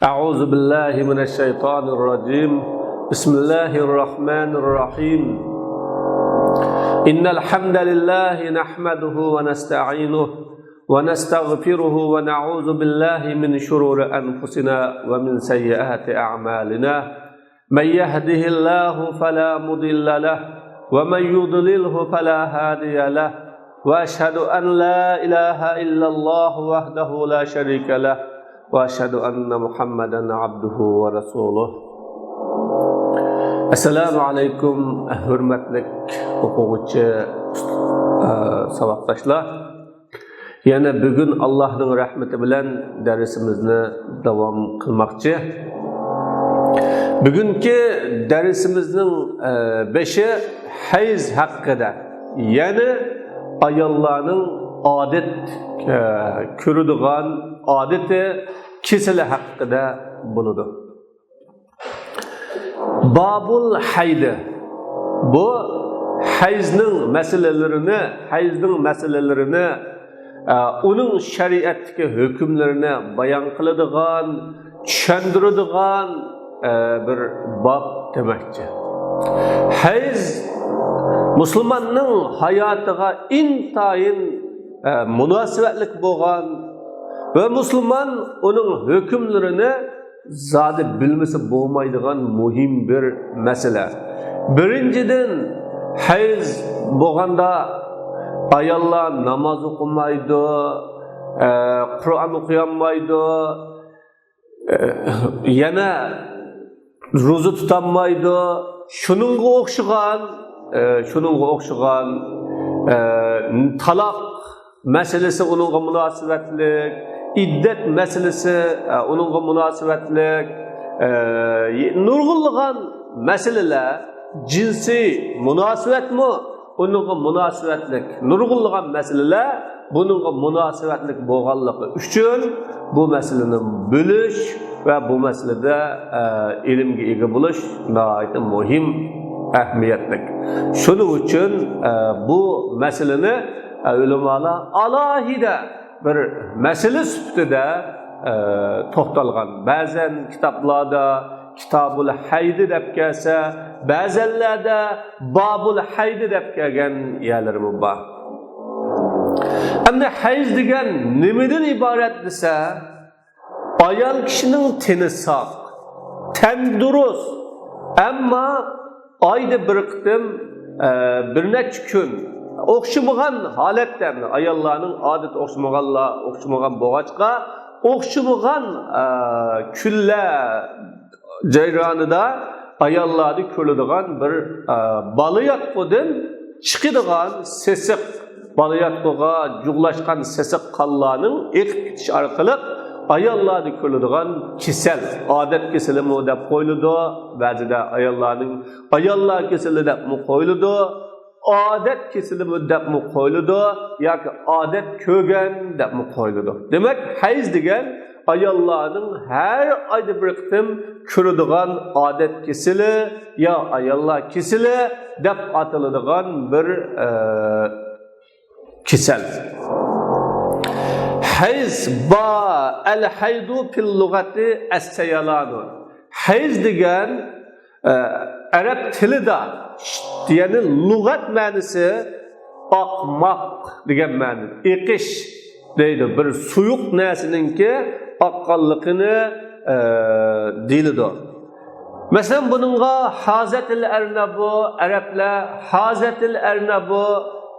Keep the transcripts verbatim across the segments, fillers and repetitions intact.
أعوذ بالله من الشيطان الرجيم. بسم الله الرحمن الرحيم. إن الحمد لله نحمده ونستعينه ونستغفره ونعوذ بالله من شرور أنفسنا ومن سيئات أعمالنا. من يهده الله فلا مضل له ومن يضلله فلا هادي له. وأشهد أن لا إله إلا الله وحده لا شريك له. وأشهد أن محمدا عبده ورسوله. ئەسسالامۇ ئەلەيكۇم، ھۆرمەتلىك ئوقۇغۇچى، ئە، ساۋاقداشلار. يەنە بۈگۈن ئاللاھنىڭ رەھمىتى بىلەن دەرسىمىزنى داۋام قىلماقچى. بۈگۈنكى دەرسىمىزنىڭ، ئە، بېشى ھەيز ھەققىدە، يەنى ئاياللارنىڭ ئادەت، ئە، كۆرىدىغان ئادىتى، كېسىلى ھەققىدە بولىدۇ. بابۇل ھەيدى. بۇ ھەيزنىڭ مەسىلىلىرىنى، ھەيزنىڭ مەسىلىلىرىنى، ئە، ئۇنىڭ شەرىئەتتىكى ھۆكۈملىرىنى بايان قىلىدىغان، چۈشەندۈرىدىغان، ئە، بىر باب دېمەكچى. ھەيز مۇسۇلماننىڭ ھاياتىغا ئىنتايىن، ئە، مۇناسىۋەتلىك بولغان ۋە مۇسۇلمان ئۇنىڭ ھۆكۈملىرىنى زادى بىلمىسە بولمايدىغان مۇھىم بىر مەسىلە. بىرىنچىدىن، ھەيز بولغاندا ئاياللار ناماز ئوقۇمايدۇ، ئە، قۇرئان ئوقۇيالمايدۇ، ئە، يەنە روزا تۇتالمايدۇ. شۇنىڭغا ئوخشىغان، ئە، شۇنىڭغا ئوخشىغان، ئە، تالاق مەسىلىسى ئۇنىڭغا مۇناسىۋەتلىك، ئىددەت مەسىلىسى، ئە، ئۇنىڭغا مۇناسىۋەتلىك، ئە، نۇرغۇنلىغان مەسىلىلەر، جىنسىي مۇناسىۋەتمۇ ئۇنىڭغا مۇناسىۋەتلىك، نۇرغۇنلىغان مەسىلىلەر بۇنىڭغا مۇناسىۋەتلىك بولغانلىقى ئۈچۈن بۇ مەسىلىنى بىلىش ۋە بۇ مەسىلىدە، ئە، ئىلىمگە ئىگە بولۇش ناھايىتى مۇھىم ئەھمىيەتلىك. شۇنىڭ ئۈچۈن، ئە، بۇ مەسىلىنى، ئە، ئۆلىمالار ئالاھىدە بىر مەسىلە سۈپىتىدە، ئە، توختالغان. بەزەن كىتابلاردا كىتابۇل ھەيدى دەپ كەلسە، بەزەنلەردە بابۇل ھەيدى دەپ كەلگەن يەرلىرىمۇ بار. ئەمدى ھەيز دېگەن نېمىدىن ئىبارەت دېسە، ئايال كىشىنىڭ تېنى ساق، تەندۇرۇست، ئەمما ئايدا بىر قېتىم، ئە، بىر نەچچە كۈن ئوخشىمىغان ھالەتتە، ئاياللارنىڭ ئادىتى ئوخشىمىغانلا-، ئوخشىمىغان بولغاچقا، ئوخشىمىغان، ئە، كۈنلەر جەريانىدا ئاياللاردا كۆرۈلىدىغان بىر، ئە، بالىياتقۇدىن چىقىدىغان سېسىق، بالىياتقۇغا جۇغلاشقان سېسىق قانلارنىڭ ئېقىپ كېتىشى ئارقىلىق ئاياللاردا كۆرۈلىدىغان كېسەل، ئادەت كېسىلىمۇ دەپ قويۇلىدۇ، بەزىدە ئاياللارنىڭ ئاياللار كېسىلى دەپمۇ قويۇلىدۇ، ئادەت كېسىلىمۇ دەپمۇ قويۇلىدۇ ياكى ئادەت كۆرگەن دەپمۇ قويۇلىدۇ. دېمەك، ھەيز دېگەن ئاياللارنىڭ ھەر ئايدا بىر قېتىم كۆرىدىغان ئادەت كېسىلى يا ئاياللار كېسىلى دەپ ئاتىلىدىغان بىر، ئە، كېسەل. ھەيز با، ئەل ھەيدۇ پىل لۇغەتى ئەسسەيەلانۇ. ھەيز دېگەن، ئە، ئەرەب تىلىدا، يەنى لۇغەت مەنىسى ئاقماق دېگەن مەنىدە، ئېقىش دەيدۇ. بىر سۇيۇق نەرسىنىڭكى ئاققانلىقىنى، ئە، دېيىلىدۇ. مەسىلەن، بۇنىڭغا ھازەتىل ئەرنەبۇ، ئەرەبلەر ھازەتىل ئەرنەبۇ،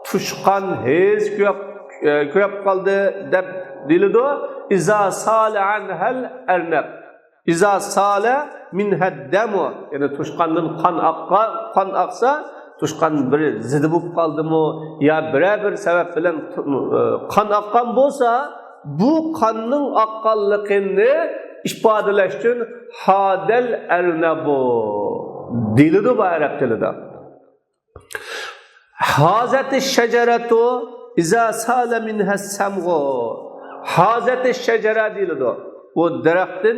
توشقان ھېيز كۆرۈپ، ئە، كۆرۈپ قالدى دەپ دېيىلىدۇ. ئىزا سالە ئەنھەل ئەرنەب. ئىزا سالە مىنھەد دەمۇ، يەنى توشقاندىن قان ئاققا-، قان ئاقسا، توشقان بىر زىدى بولۇپ قالدىمۇ يا بىرەر بىر سەۋەب بىلەن تو-، قان ئاققان بولسا، بۇ قاننىڭ ئاققانلىقىنى ئىپادىلەش ئۈچۈن ھادەل ئەرنەبۇ دېيىلىدۇ بۇ ئەرەب تىلىدا. ھازەتى شەجەرەتۇ ئىزا سالە مىنھەس سەمغۇ. ھازەتى شەجەرە دېيىلىدۇ. بۇ دەرەختىن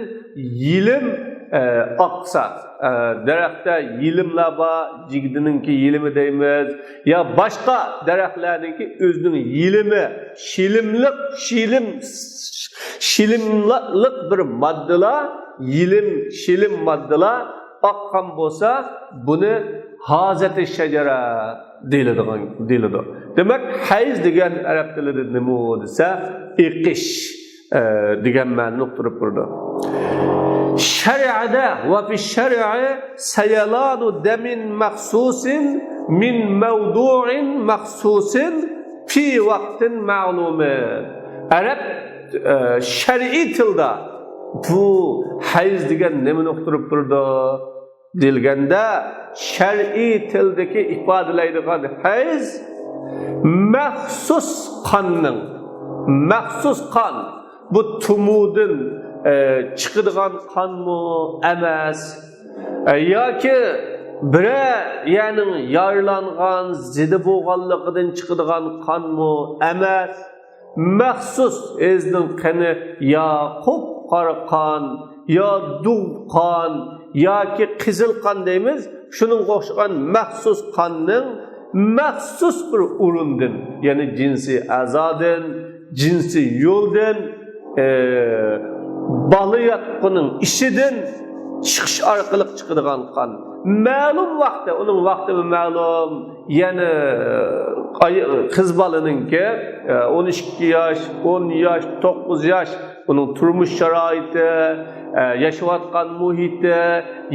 يېلىم ئە، ئاقسا، ئە، دەرەختە يېلىملار بار، جىگدىنىڭكى يېلىمى دەيمىز، يا باشقا دەرەخلەرنىڭكى ئۆزىنىڭ يېلىمى، شېلىملىق، شېلىم، شېلىملىق بىر ماددىلار، يېلىم، شېلىم ماددىلار ئاققان بولسا، بۇنى ھازەتى شەجەرە دېيىلىدىغان، دېيىلىدۇ. دېمەك، ھەيز دېگەن ئەرەب تىلىدا نېمە دېسە، ئېقىش، ئە، دېگەن مەنىنى ئۇقتۇرۇپ بېرىدۇ. شەرىئەدە، ۋە فى شەرىئە سەيەلانۇ دەمىن مەخسۇسىن مىن مەۋدۇئىن مەخسۇسىن فى ۋاقتىن مەلۇمىن. ئەرەب، ئە، شەرئىي تىلدا بۇ ھەيز دېگەن نېمىنى ئۇقتۇرۇپ بېرىدۇ؟ دېيىلگەندە، شەرئىي تىلدىكى ئىپادىلەيدىغان ھەيز مەخسۇس قاننىڭ، مەخسۇس قان، بۇ تۇمۇدىن، ئە، چىقىدىغان قانمۇ ئەمەس، ئە، ياكى بىرەر يەرنىڭ يارىلانغان، زېدە بولغانلىقىدىن چىقىدىغان قانمۇ ئەمەس. مەخسۇس ھەيزنىڭ قېنى يا قۇپقارا قان، يا دۇغ قان، ياكى قىزىل قان دەيمىز. شۇنىڭغا ئوخشىغان مەخسۇس قاننىڭ مەخسۇس بىر ئورۇندىن، يەنى جىنسىي ئەزادىن، جىنسىي يولدىن، ئى، بالا ياتقۇنىڭ ئىچىدىن چىقىش ئارقىلىق چىقىدىغان قان. مەلۇم ۋاقتى، ئۇنىڭ ۋاقتىمۇ مەلۇم. يەنى، ئاي-، قىز بالىنىڭكى، ئە، ئون ئىككى ياش، ئون ياش، توققۇز ياش، ئۇنىڭ تۇرمۇش شارائىتى، ئە، ياشاۋاتقان مۇھىتى،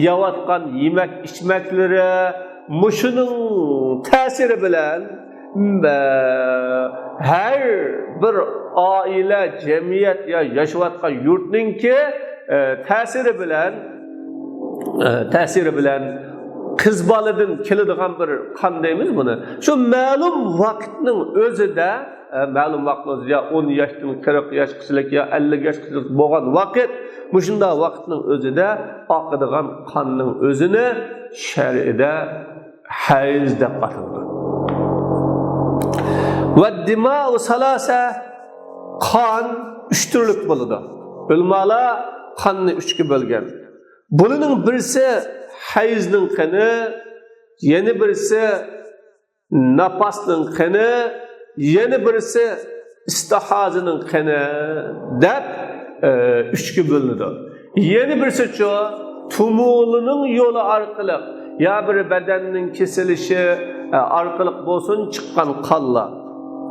يەۋاتقان يېمەك-ئىچمەكلىرى، مۇشۇنىڭ تەسىرى بىلەن، ئە، ھەر بىر ئائىلە، جەمئىيەت يا ياشاۋاتقان يۇرتنىڭكى، ئە، تەسىرى بىلەن، ئە، تەسىرى بىلەن قىز بالىدىن كېلىدىغان بىر قان دەيمىز بۇنى. شۇ مەلۇم ۋاقىتنىڭ ئۆزىدە، ئە، مەلۇم ۋاقىتنىڭ ئۆزىدە يا ئون ياشتىن قىرىق ياشقىچىلىك يا ئەللىك ياشقىچىلىك بولغان ۋاقىت، مۇشۇنداق ۋاقىتنىڭ ئۆزىدە ئاقىدىغان قاننىڭ ئۆزىنى شەرئىدە ھەيز دەپ ئاتىلىدۇ. ۋە دىماءۇ سالاسە، قان ئۈچ تۈرلۈك بولىدۇ. ئۆلىمالار قاننى ئۈچكە بۆلگەن. بۇلىنىڭ بىرسى ھەيزنىڭ قېنى، يەنە بىرسى ناپاسنىڭ قېنى، يەنە بىرسى ئىستىھازىنىڭ قېنى دەپ، ئە، ئۈچكە بۆلۈنىدۇ. يەنە بىرسىچۇ، تۇمۇلنىڭ يولى ئارقىلىق يا بىر بەدەننىڭ كېسىلىشى، ئە، ئارقىلىق بولسۇن چىققان قانلار.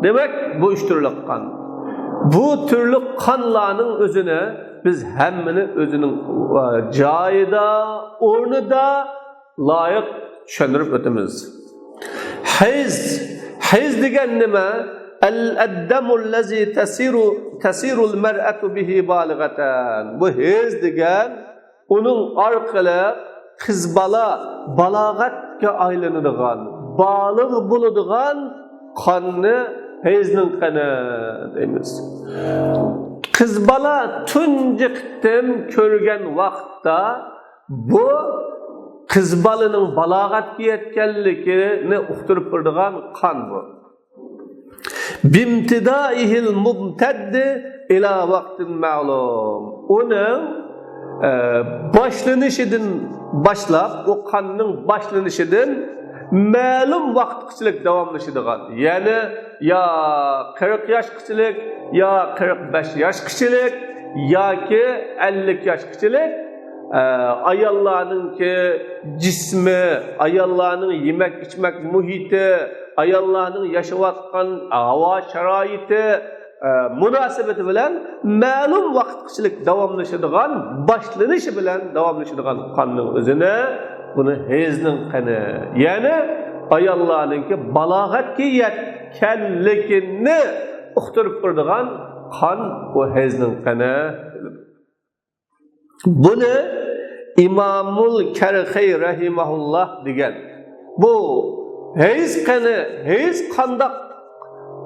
دېمەك، بۇ ئۈچ تۈرلۈك قان. بۇ تۈرلۈك قانلارنىڭ ئۆزىنى بىز ھەممىنى ئۆزىنىڭ، ئە، جايىدا، ئورنىدا لايىق چۈشەندۈرۈپ ئۆتىمىز. ھەيز، ھەيز دېگەن نېمە؟ ئەل ئەددەمۇ لەزى تەسىرۇ، تەسىرۇل مەرئەتۇ بىھى بالىغەتەن. بۇ ھەيز دېگەن ئۇنىڭ ئارقىلىق قىز بالا بالاغەتكە ئايلىنىدىغان، بالىغ بولىدىغان قاننى ھەيزنىڭ قېنى دەيمىز. قىز بالا تۇنجى قېتىم كۆرگەن ۋاقىتتا بۇ قىز بالىنىڭ بالاغەتكە يەتكەنلىكىنى ئۇقتۇرۇپ بېرىدىغان قان بۇ. بىمتىدائىھىل مۇمتەددى ئىلا ۋاقتىن مەلۇم. ئۇنىڭ، ئە، باشلىنىشىدىن باشلاپ، ئۇ قاننىڭ باشلىنىشىدىن مەلۇم ۋاقىتقىچىلىك داۋاملىشىدىغان، يەنى يا قىرىق ياشقىچىلىك، يا قىرىق بەش ياشقىچىلىك، ياكى ئەللىك ياشقىچىلىك، ئە، ئاياللارنىڭكى جىسمى، ئاياللارنىڭ يېمەك-ئىچمەك مۇھىتى، ئاياللارنىڭ ياشاۋاتقان ھاۋا شارائىتى، ئە، مۇناسىۋىتى بىلەن مەلۇم ۋاقىتقىچىلىك داۋاملىشىدىغان، باشلىنىشى بىلەن داۋاملىشىدىغان قاننىڭ ئۆزىنى، بۇنى ھەيزنىڭ قېنى، يەنى ئاياللارنىڭكى بالاغەتكە يەتكەنلىكىنى ئۇقتۇرۇپ بېرىدىغان قان، بۇ ھەيزنىڭ قېنى. بۇنى ئىمامۇل كەرخەي رەھىمەھۇللاھ دېگەن. بۇ ھەيز قېنى، ھەيز قانداق،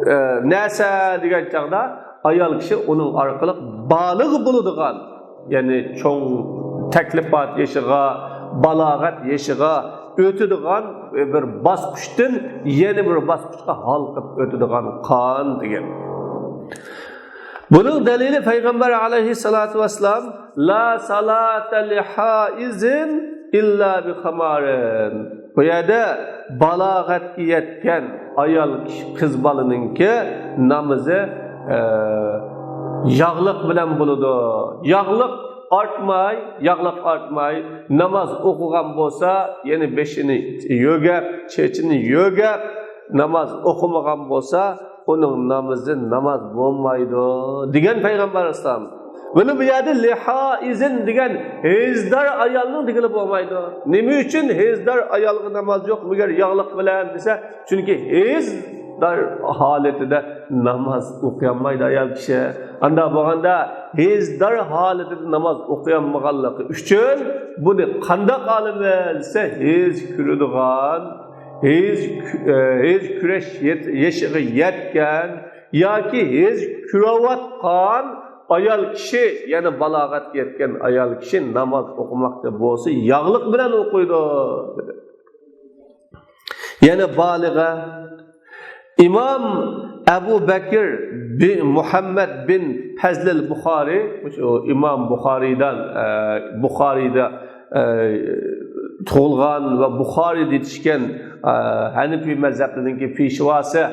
ئە، نەرسە دېگەن چاغدا، ئايال كىشى ئۇنىڭ ئارقىلىق بالىغ بولىدىغان، يەنى چوڭ تەكلىپات يېشىغا، بالاغەت يېشىغا ئۆتىدىغان بىر باسقۇچتىن يەنە بىر باسقۇچقا ھالقىپ ئۆتىدىغان قان دېگەن. بۇنىڭ دەلىلى پەيغەمبەر ئەلەيھىسسالاتۇ ۋەسسالام، لا سالاتا لىھائىزىن ئىللا بىخىمارىن. بۇ يەردە بالاغەتكە يەتكەن ئايال كىشى، قىز بالىنىڭكى نامىزى، ئە، ياغلىق بىلەن بولىدۇ. ياغلىق ئارتماي، ياغلىق ئارتماي ناماز ئوقۇغان بولسا، يەنى بېشىنى يۆگەپ، چېچىنى يۆگەپ ناماز ئوقۇمىغان بولسا، ئۇنىڭ نامىزى ناماز بولمايدۇ، دېگەن پەيغەمبەر ئەلەيھىسسالام. مانا بۇ يەردە لىھائىزىن دېگەن ھېزدار ئايالنىڭ دېگىلى بولمايدۇ. نېمە ئۈچۈن ھېزدار ئايالغا ناماز يوق، مەگەر ياغلىق بىلەن دېسە، چۈنكى ھېزدار ھالىتىدە ناماز ئوقۇيالمايدۇ ئايال كىشى. ئانداق بولغاندا ھېزدار ھالىتىدە ناماز ئوقۇيالمىغانلىقى ئۈچۈن بۇنى قانداق ئالىمىز دېسە، ھېز كۆرىدىغان، ھېز كۆ-، ھېز كۆرۈش يېت-، يېشىغا يەتكەن ياكى ھېز كۆرۈۋاتقان ئايال كىشى، يەنى بالاغەتكە يەتكەن ئايال كىشى ناماز ئوقۇماقچى بولسا، ياغلىق بىلەن ئوقۇيدۇ، دېدى. يەنى بالىغە. ئىمام ئەبۇ بەكىر بىن مۇھەممەد بىن پەزلىل بۇخارىي، شۇ ئىمام بۇخارىيدىن، ئە، بۇخارىيدا، ئە، تۇغۇلغان ۋە بۇخارىيدا يېتىشكەن، ئە، ھەنىفىي مەزھەپلىرىنىڭكى پېشۋاسى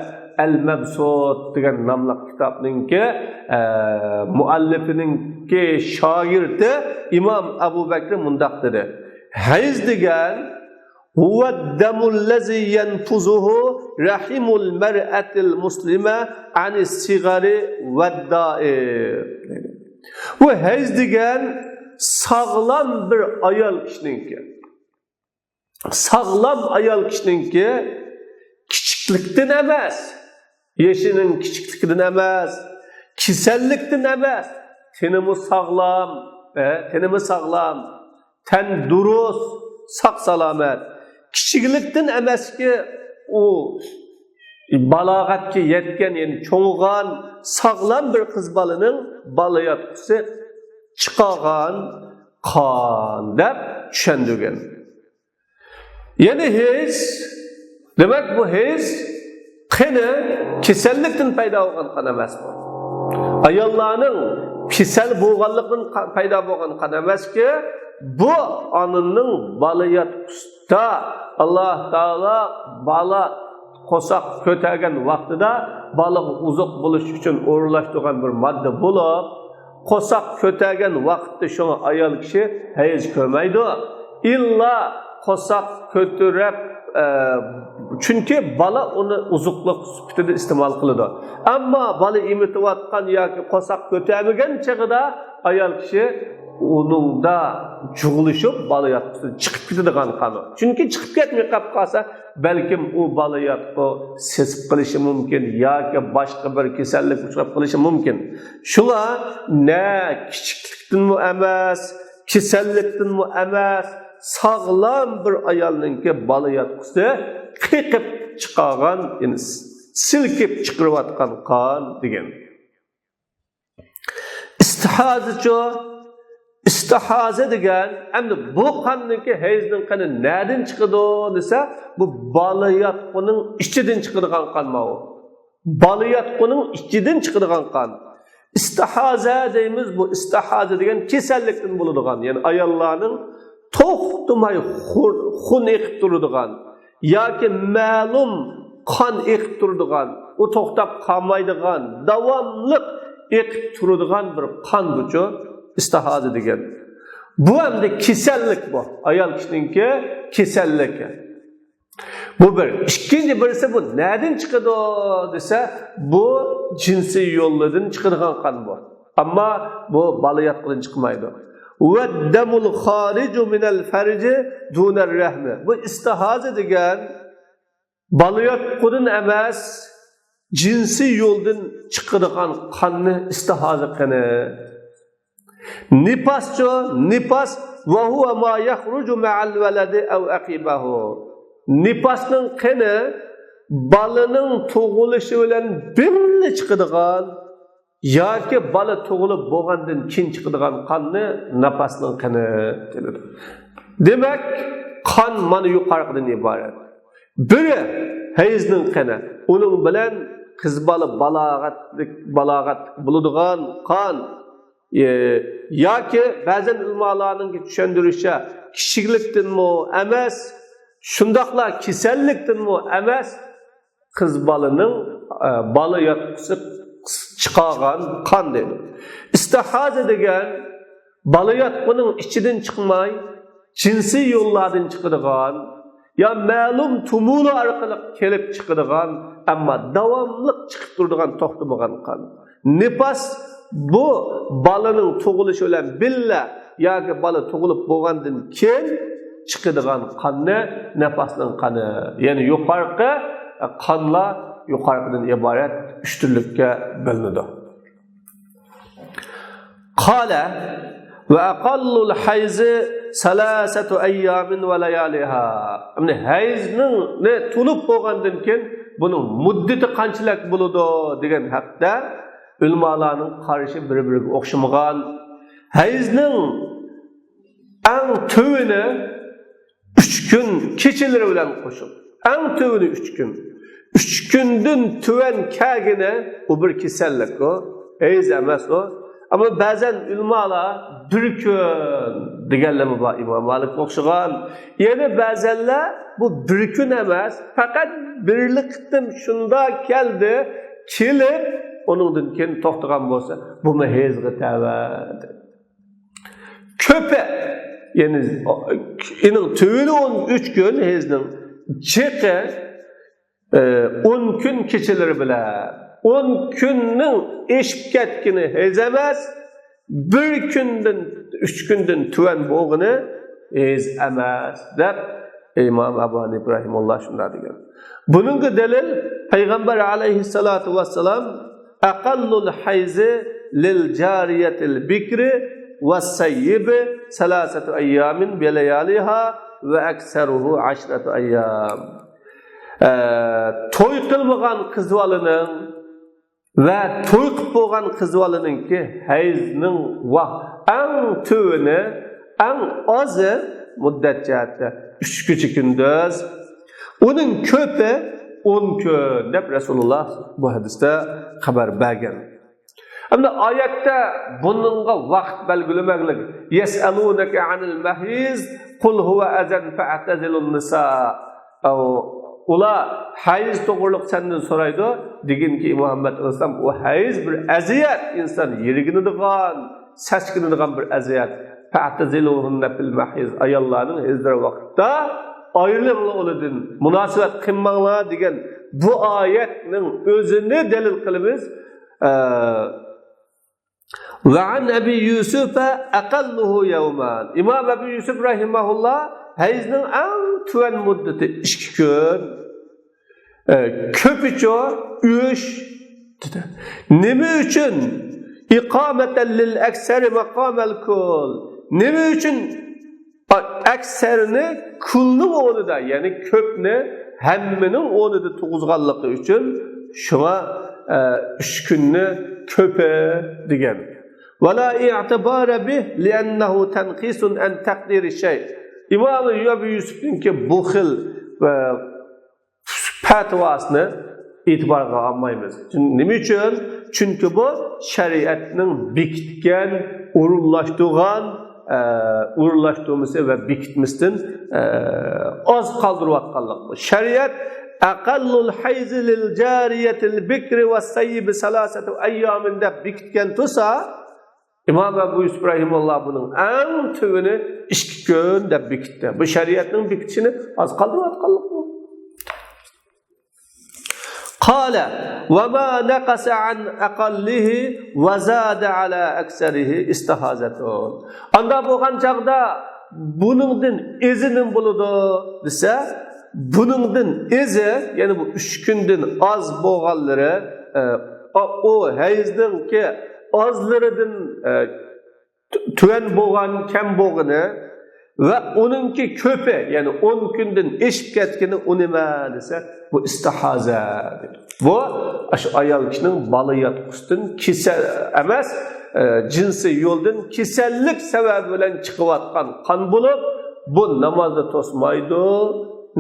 ئەل مەبسۇت دېگەن ناملىق كىتابنىڭكى، ئە، مۇئەللىپىنىڭكى شاگىرتى ئىمام ئەبۇ بەكرى مۇنداق دېدى: ھەيز دېگەن، هو الدم الذي ينفذه رحم المرأة المسلمة عن الصغر والدائر. بۇ ھەيز دېگەن ساغلام بىر ئايال كىشىنىڭكى. ساغلام ئايال كىشىنىڭكى كىچىكلىكتىن ئەمەس، يېشىنىڭ كىچىكلىكىدىن ئەمەس، كېسەللىكتىن ئەمەس، تېنىمۇ ساغلام، ئە، تېنىمۇ ساغلام، تەندۇرۇس، ساق-سالامەت. كىچىكلىكتىن ئەمەسكى، ئۇ بالاغەتكە يەتكەن، يەنى چوڭىغان، ساغلام بىر قىز بالىنىڭ بالىياتقۇسى چىقارغان قان دەپ چۈشەندۈرگەن. يەنى ھەيز، دېمەك، بۇ ھەيز قېنى كېسەللىكتىن پەيدا بولغان قان ئەمەس بۇ. ئاياللارنىڭ كېسەل بولغانلىقىدىن قا-، پەيدا بولغان قان ئەمەسكى، بۇ ئانىنىڭ بالىياتقۇسىدا ئاللا تائالا بالا قورساق كۆتەرگەن ۋاقتىدا بالىغا ئوزۇق بولۇش ئۈچۈن ئورۇنلاشتۇرغان بىر ماددا بولۇپ، قورساق كۆتەرگەن ۋاقىتتا شۇڭا ئايال كىشى ھەيز كۆرمەيدۇ. ئىللا قورساق كۆتۈرۈپ، ئە، چۈنكى بالا ئۇنى ئوزۇقلۇق سۈپىتىدە ئىستېمال قىلىدۇ. ئەمما بالا ئېمىتىۋاتقان ياكى قورساق كۆتەرمىگەن چېغىدا ئايال كىشى ئۇنىڭدا جۇغلىشىپ، بالىياتقۇسىدىن چىقىپ كېتىدىغان قان ئۇ. چۈنكى چىقىپ كەتمەي قاپ قالسا، بەلكىم ئۇ بالىياتقۇ سېسىپ قېلىشى مۇمكىن ياكى باشقا بىر كېسەللىككە ئۇچراپ قېلىشى مۇمكىن. شۇڭا نە كىچىكلىكتىنمۇ ئەمەس، كېسەللىكتىنمۇ ئەمەس، ساغلام بىر ئايالنىڭكى بالىياتقۇسى قېقىپ چىقارغان، يەنى سىلكىپ چىقىرىۋاتقان قان دېگەن. ئىستىھازىچۇ؟ ئىستىھازە دېگەن، ئەمدى بۇ قاننىڭكى، ھەيزنىڭ قېنى نەدىن چىقىدۇ دېسە، بۇ بالىياتقۇنىڭ ئىچىدىن چىقىدىغان قان ماۋۇ. بالىياتقۇنىڭ ئىچىدىن چىقىدىغان قان. ئىستىھازە دەيمىز، بۇ ئىستىھازە دېگەن كېسەللىكتىن بولىدىغان، يەنى ئاياللارنىڭ توختىماي خۇ-، خۇن ئېقىپ تۇرىدىغان ياكى مەلۇم قان ئېقىپ تۇرىدىغان، ئۇ توختاپ قالمايدىغان، داۋاملىق ئېقىپ تۇرىدىغان بىر قان بۇچۇ ئىستىھازە دېگەن. بۇ ئەمدى كېسەللىك بۇ. ئايال كىشىنىڭكى كېسەللىكى. بۇ بىر. ئىككىنچى بىرسى، بۇ نەدىن چىقىدۇ دېسە، بۇ جىنسىي يوللىرىدىن چىقىدىغان قان بۇ. ئەمما بۇ بالىياتقۇدىن چىقمايدۇ. ۋەددەمۇل خارىجۇ مىنەل فەرجى دۇنەر رەھمى. بۇ ئىستىھازە دېگەن بالىياتقۇدىن ئەمەس، جىنسىي يولدىن چىقىدىغان قاننى ئىستىھازە قېنى. نىپاسچۇ؟ نىپاس، ۋەھۇۋە ما يەخرۇجۇ مەئەل ۋەلەدى ئەۋ ئەقىبەھۇ. نىپاسنىڭ قېنى بالىنىڭ تۇغۇلۇشى بىلەن بىللە چىقىدىغان ياكى بالا تۇغۇلۇپ بولغاندىن كېيىن چىقىدىغان قاننى نىپاسنىڭ قېنى دېيىلىدۇ. دېمەك، قان مانا يۇقىرىقىدىن ئىبارەت. بىرى ھەيزنىڭ قېنى، ئۇنىڭ بىلەن قىز بالا بالاغەتلىك، بالاغەتلىك بولىدىغان قان، ئى، ياكى بەزەن ئۆلىمالارنىڭ چۈشەندۈرۈشىچە كىچىكلىكتىنمۇ ئەمەس، شۇنداقلا كېسەللىكتىنمۇ ئەمەس، قىز بالىنىڭ، ئە، بالا ياتقۇسى چىقارغان قان دەيدۇ. ئىستىھازە دېگەن بالا ياتقۇنىڭ ئىچىدىن چىقماي، جىنسىي يوللاردىن چىقىدىغان، يا مەلۇم تۇمۇلار ئارقىلىق كېلىپ چىقىدىغان، ئەمما داۋاملىق چىقىپ تۇرىدىغان، توختىمىغان قان. نىپاس بۇ بالىنىڭ تۇغۇلۇشى بىلەن بىللە ياكى بالا تۇغۇلۇپ بولغاندىن كېيىن چىقىدىغان قاننى نىپاسنىڭ قانى، يەنى يۇقارقى قانلار يۇقارقىدىن ئىبارەت ئۈچ تۈرلۈككە بۆلۈنىدۇ. قال: وأقل الحيض ثلاثة أيام ولياليها. يەنى ھەيزنىڭ، نى تونۇپ بولغاندىن كېيىن بۇنىڭ مۇددىتى قانچىلىك بولىدۇ دېگەن ھەقتە ئۆلىمالارنىڭ قارىشى بىر-بىرىگە ئوخشىمىغان. ھەيزنىڭ ئەڭ تۆۋىنى ئۈچ كۈن كېچىلىرى بىلەن قوشۇپ، ئەڭ تۆۋىنى ئۈچ كۈن. ئۈچ كۈندىن تۆۋەن كەلگىنى، ئۇ بىر كېسەللىك ئۇ، ھەيز ئەمەس ئۇ. ئەمما بەزەن ئۆلىمالار بىر كۈن دېگەنلىرىمۇ بار، ئىمام مالىكقا ئوخشىغان. يەنە بەزەنلەر بۇ بىر كۈن ئەمەس، پەقەت بىرلا قېتىم شۇنداق كەلدى، كېلىپ، ئۇنىڭدىن كېيىن توختىغان بولسا، بۇمۇ ھەيزغا تەۋە. كۆپى، يەنى ئېنىڭ تۆۋىنى ئون ئۈچ كۈن، ھەيزنىڭ جىقى، ئە، ئون كۈن كېچىلىرى بىلەن. ئون كۈننىڭ ئېشىپ كەتكىنى ھەيز ئەمەس، بىر كۈندىن، ئۈچ كۈندىن تۆۋەن بولغىنى ھەيز ئەمەس، دەپ ئىمام ئەبۇ ھەنىپە رەھىمەھۇللا شۇنداق دېگەن. بۇنىڭغا دەلىل پەيغەمبەر ئەلەيھىسسالاتۇ ۋەسسالام: أقل الحيض للجارية البكر والثيب ثلاثة أيام ولياليها وأكثره عشرة أيام. ئە، توي قىلمىغان قىز بالىنىڭ ۋە توي قىلىپ بولغان قىز بالىنىڭكى ھەيزنىڭ ۋاق-، ئەڭ تۆۋىنى، ئەڭ ئازى مۇددەت جەھەتتە ئۈچ كېچە كۈندۈز، ئۇنىڭ كۆپى ئون كۈن، دەپ رەسۇلۇللا بۇ ھەدىستە خەۋەر بەرگەن. ئەمدى ئايەتتە بۇنىڭغا ۋاقىت بەلگىلىمەكلىك. يسألونك عن المحيض قل هو أذى فاعتزلوا النساء. ئۇلار ھەيز توغرۇلۇق سەندىن سورايدۇ. دېگىنكى، مۇھەممەد ئەلەيھىسسالام، ئۇ ھەيز بىر ئەزىيەت، ئىنسان يىرگىنىدىغان، سەسكىنىدىغان بىر ئەزىيەت. فاعتزلوهن في المحيض. ئاياللارنىڭ ھەيزلىرى ۋاقتىدا ئايرىلىڭلار ئۇلاردىن، مۇناسىۋەت قىلماڭلار دېگەن بۇ ئايەتنىڭ ئۆزىنى دەلىل قىلىمىز. ئە، وعن أبي يوسف أقله يومان. ئىمام ئەبۇ يۈسۈپ رەھىمەھۇللا ھەيزنىڭ ئەڭ تۆۋەن مۇددىتى ئىككى كۈن. ئە، كۆپىچە ئۈچ. نېمە ئۈچۈن؟ إقامة للأكثر مقام الكل. نېمە ئۈچۈن ئەكسەرنى كۇلنىڭ ئورنىدا، يەنى كۆپنى ھەممىنىڭ ئورنىدا تۇرغۇزغانلىقى ئۈچۈن، شۇڭا، ئە، ئۈچ كۈننى كۆپى دېگەن. ولا اعتبار به لأنه تنقيص عن تقدير الشيء. ئىمام ئەبۇ يۈسۈپنىڭكى بۇ خىل، ئە، پەتىۋاسىنى ئېتىبارغا ئالمايمىز. چۈن-، نېمە ئۈچۈن؟ چۈنكى بۇ شەرىئەتنىڭ بېكىتكەن ئورۇنلاشتۇرغان، ئە، ئورۇنلاشتۇرمىسى ۋە بېكىتمىسىدىن، ئە، ئاز قالدۇرۇۋاتقانلىق. بۇ شەرىئەت أقل الحيض للجارية البكر والثيب ثلاثة أيام دەپ بېكىتكەن تۇرسا، ئىمام ئەبۇ يۈسۈپ رەھىمەھۇللا بۇنىڭ ئەڭ تۆۋىنى ئىككى كۈن دەپ بېكىتتى. بۇ شەرىئەتنىڭ بېكىتىشىنى ئاز قالدۇرۇۋاتقانلىق بۇ. قال وما نقص عن أقله وزاد على أكثره استحاضة. ئاندا بولغان چاغدا بۇنىڭدىن ئېزى نېمە بولىدۇ دېسە، بۇنىڭدىن ئېزى، يەنى بۇ ئۈچ كۈندىن ئاز بولغانلىرى، ئە، ئۇ ھەيزنىڭكى ئازلىرىدىن، ئە، تۆۋەن بولغان، كەم بولغىنى ۋە ئۇنىڭكى كۆپى، يەنى ئون كۈندىن ئېشىپ كەتكىنى، ئۇ نېمە دېسە، بۇ ئىستىھازە. بۇ ئاشۇ ئايال كىشىنىڭ بالا ياتقۇسىدىن كېسەل ئەمەس، ئە، جىنسىي يولدىن كېسەللىك سەۋەبى بىلەن چىقىۋاتقان قان بولۇپ، بۇ نامازنى توسمايدۇ.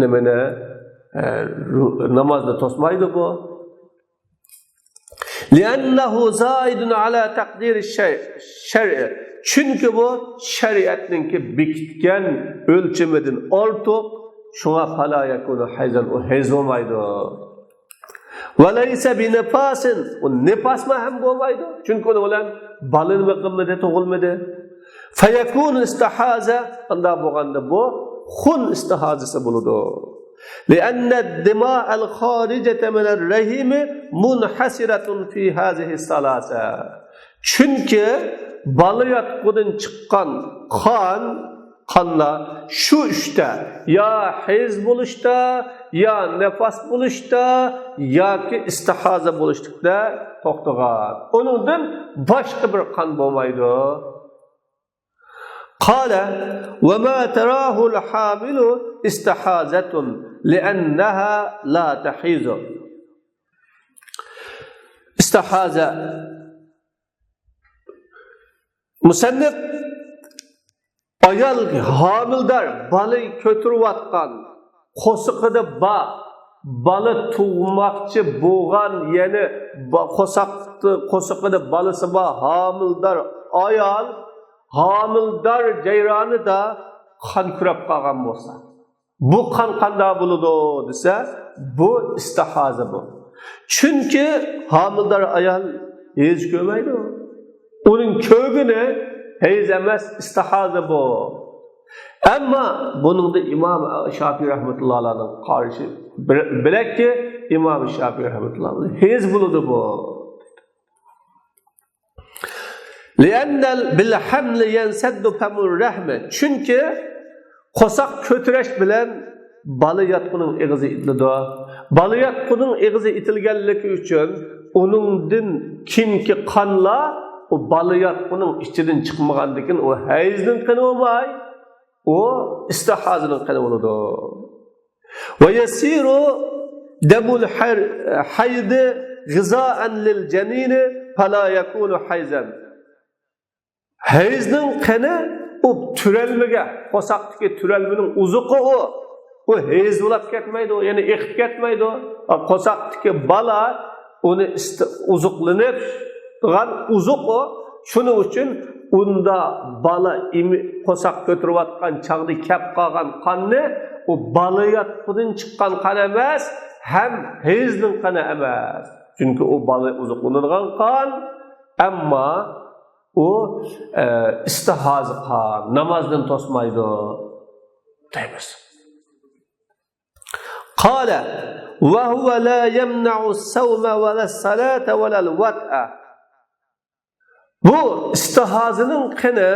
نېمىنى؟ ئە، رو-، نامازنى توسمايدۇ بۇ. لأنه زائد على تقدير الشرع. چۈنكى بۇ شەرىئەتنىڭكى بېكىتكەن ئۆلچىمىدىن ئارتۇق، شۇڭا فلا يكون حيضا، ئۇ ھەيز بولمايدۇ. وليس بنفاس، ئۇ نىپاسمۇ ھەم بولمايدۇ. چۈنكى ئۇنىڭ بىلەن بالا نېمە قىلمىدى، تۇغۇلمىدى. فيكون استحاضة، ئۇنداق بولغاندا بۇ خۇن ئىستىھازىسى بولىدۇ. لأن الدماء الخارجة من الرحم منحصرة في هذه الثلاثة. چۈنكى بالا ياتقۇدىن چىققان قان، قانلار شۇ ئۈچتە، يا ھەيز بولۇشتا، يا نىپاس بولۇشتا، ياكى ئىستىھازە بولۇشلۇقتا توختىغان. ئۇنىڭدىن باشقا بىر قان بولمايدۇ. قال: وما تراه الحامل استحاضة لأنها لا تحيض. ئىستىھازە. مۇسەننىپ ئايال ھامىلىدار، بالا كۆتۈرۈۋاتقان، قورسىقىدا بار، بالا تۇغماقچى بولغان، يەنى با-، قورساق-، قورسىقىدا بالىسى بار ھامىلىدار ئايال ھامىلىدار جەريانىدا قان كۆرۈپ قالغان بولسا، بۇ قان قانداق بولىدۇ دېسە، بۇ ئىستىھازە بۇ. چۈنكى ھامىلىدار ئايال ھەيز كۆرمەيدۇ. ئۇنىڭ كۆرگىنى ھەيز ئەمەس، ئىستىھازە بۇ. ئەمما بۇنىڭدا ئىمام شافىي رەھمەتۇللاھىنىڭ قارىشى بىر-، بىلەككى ئىمام شافىي رەھمەتۇللاھ ھەيز بولىدۇ بۇ. لأن بالحمل ينسد فم الرحم. چۈنكى قورساق كۆتۈرۈش بىلەن بالا ياتقۇنىڭ ئېغىزى ئېتىلىدۇ. بالا ياتقۇنىڭ ئېغىزى ئېتىلگەنلىكى ئۈچۈن ئۇنىڭدىن كېيىنكى قانلار ئۇ بالا ياتقۇنىڭ ئىچىدىن چىقمىغاندىكىن ئۇ ھەيزنىڭ قېنى بولماي، ئۇ ئىستىھازىنىڭ قېنى بولىدۇ. ويصير دم الحيض غذاء للجنين فلا يكون حيضا. ھەيزنىڭ قېنى ئۇ تۆرەلمىگە، قورساقتىكى تۆرەلمىنىڭ ئوزۇقى ئۇ. ئۇ ھەيز بولاپ كەتمەيدۇ، يەنى ئېقىپ كەتمەيدۇ. قورساقتىكى بالا ئۇنى ئىست-، ئوزۇقلىنىپ تۇرغان ئوزۇق ئۇ. شۇنىڭ ئۈچۈن ئۇندا بالا ئىمى-، قورساق كۆتۈرۈۋاتقان چاغدا كەپ قالغان قاننى ئۇ بالا ياتقۇدىن چىققان قان ئەمەس، ھەم ھەيزنىڭ قېنى ئەمەس. چۈنكى ئۇ بالا ئوزۇقلىنىدىغان قان، ئەمما ئۇ، ئە، ئىستىھازە قان، نامازدىن توسمايدۇ دەيمىز. قال: وهو لا يمنع الصوم ولا الصلاة ولا الوضوء. بۇ ئىستىھازىنىڭ قېنى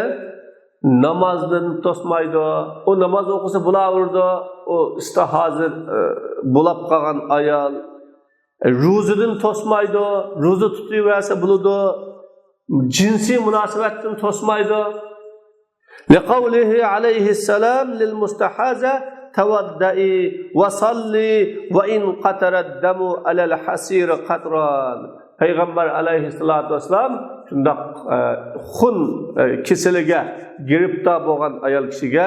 نامازدىن توسمايدۇ. ئۇ ناماز ئوقۇسا بولاۋېرىدۇ. ئۇ ئىستىھازى، ئە، بولاپ قالغان ئايال، ئە، روزىدىن توسمايدۇ. روزا تۇتۇۋەرسە بولىدۇ. جىنسىي مۇناسىۋەتتىن توسمايدۇ. لقوله عليه السلام للمستحاضة: توضئي وصلي وإن قطر الدم على الحصير قطران. پەيغەمبەر ئەلەيھىسسالاتۇ ۋەسسالام شۇنداق، ئە، خۇن، ئە، كېسىلىگە گىرىپتار بولغان ئايال كىشىگە،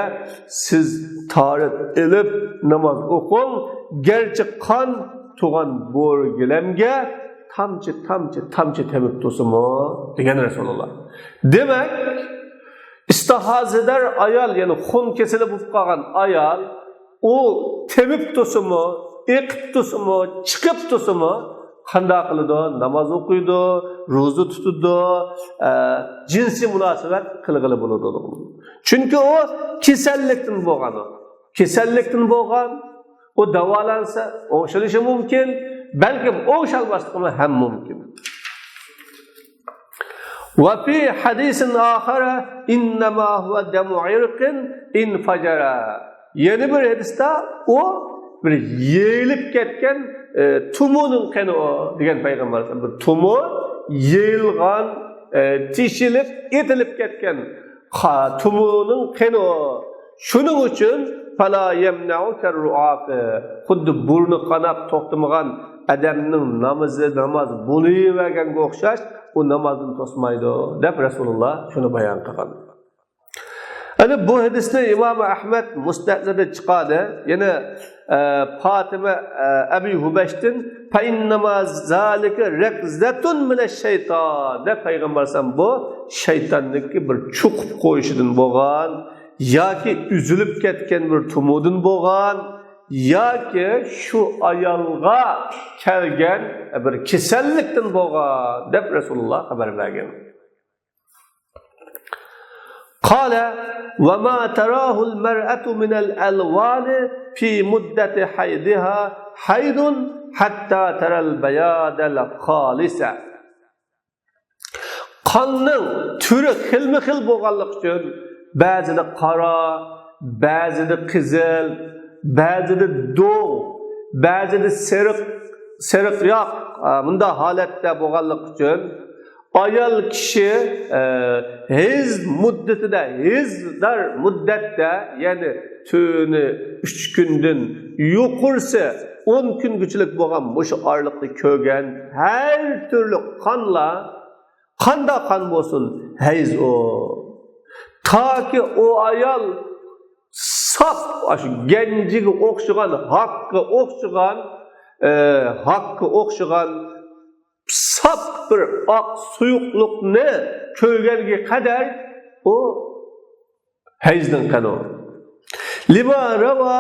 سىز تاھارەت ئېلىپ ناماز ئوقۇڭ، گەرچە قان تۇغان بور گىلەمگە تامچە، تامچە، تامچە تېمىپ تۇرسىمۇ، دېگەن رەسۇلۇللا. دېمەك، ئىستىھازىدار ئايال، يەنى خۇن كېسىلى بولۇپ قالغان ئايال، ئۇ تېمىپ تۇرسىمۇ، ئېقىپ تۇرسىمۇ، چىقىپ تۇرسىمۇ، قانداق قىلىدۇ؟ ناماز ئوقۇيدۇ، روزا تۇتىدۇ، ئە، جىنسىي مۇناسىۋەت قىلغىلى بولىدۇ. چۈنكى ئۇ كېسەللىكتىن بولغان ئۇ. كېسەللىكتىن بولغان، ئۇ داۋالانسا ئوڭشىلىشى مۇمكىن، بەلكىم ئوڭشالماسلىقىمۇ ھەم مۇمكىن. وفي حديث آخر: إنما هو دم عرق انفجر. يەنە بىر ھەدىستە ئۇ بىر يېيىلىپ كەتكەن، ئە، تۇمۇنىڭ قېنى ئۇ، دېگەن پەيغەمبەر. بىر تۇمۇ يېيىلغان، ئە، تېشىلىپ، ئېتىلىپ كەتكەن قا-، تۇمۇنىڭ قېنى ئۇ. شۇنىڭ ئۈچۈن فلا يمنع كالرعاف. خۇددى بۇرنى قاناپ توختىمىغان ئادەمنىڭ نامىزى ناماز بولۇۋەرگەنگە ئوخشاش، ئۇ نامازنى توسمايدۇ، دەپ رەسۇلۇللا شۇنى بايان قىلغان. يەنى بۇ ھەدىسنى ئىمام ئەھمەد مۇسنەدلىرىدە چىقاردى. يەنە، ئە، پاتىمە، ئە، ئەبى ھۇبەيشتىن، فَإِنَّمَا ذَلِكَ رَكْضَةٌ مِنَ الشَّيْطَانِ دەپ پەيغەمبەر ئەلەيھىسسالام بۇ شەيتاننىڭكى بىر چوقۇپ قويۇشىدىن بولغان ياكى ئۈزۈلۈپ كەتكەن بىر تۇمۇدىن بولغان ياكى شۇ ئايالغا كەلگەن بىر كېسەللىكتىن بولغان دەپ رەسۇلۇللا خەۋەر بەرگەن. قال: وما تراه المرأة من الألوان في مدة حيضها حيض حتى ترى البياض الخالص. قاننىڭ تۈرى خىلمۇ خىل بولغانلىقى ئۈچۈن، بەزىدە قارا، بەزىدە قىزىل، بەزىدە دوڭ، بەزىدە سېرىق، سېرىقياق، ئا، مۇنداق ھالەتتە بولغانلىقى ئۈچۈن، ئايال كىشى، ئە، ھەيز مۇددىتىدە، ھەيزدار مۇددەتتە، يەنى تۈنى ئۈچ كۈندىن يۇقىرىسى ئون كۈنگىچىلىك بولغان مۇشۇ ئارىلىقتا كۆرگەن ھەر تۈرلۈك قانلار، قانداق قان بولسۇن، ھەيز ئۇ. تاكى ئۇ ئايال ساپ ئاشۇ گەنجىگە ئوخشىغان، ھاكقا ئوخشىغان، ئە، ھاكقا ئوخشىغان ساپ بىر ئاق سۇيۇقلۇقنى كۆرگەنگە قەدەر ئۇ ھەيزنىڭ قېنى ئۇ. لما روى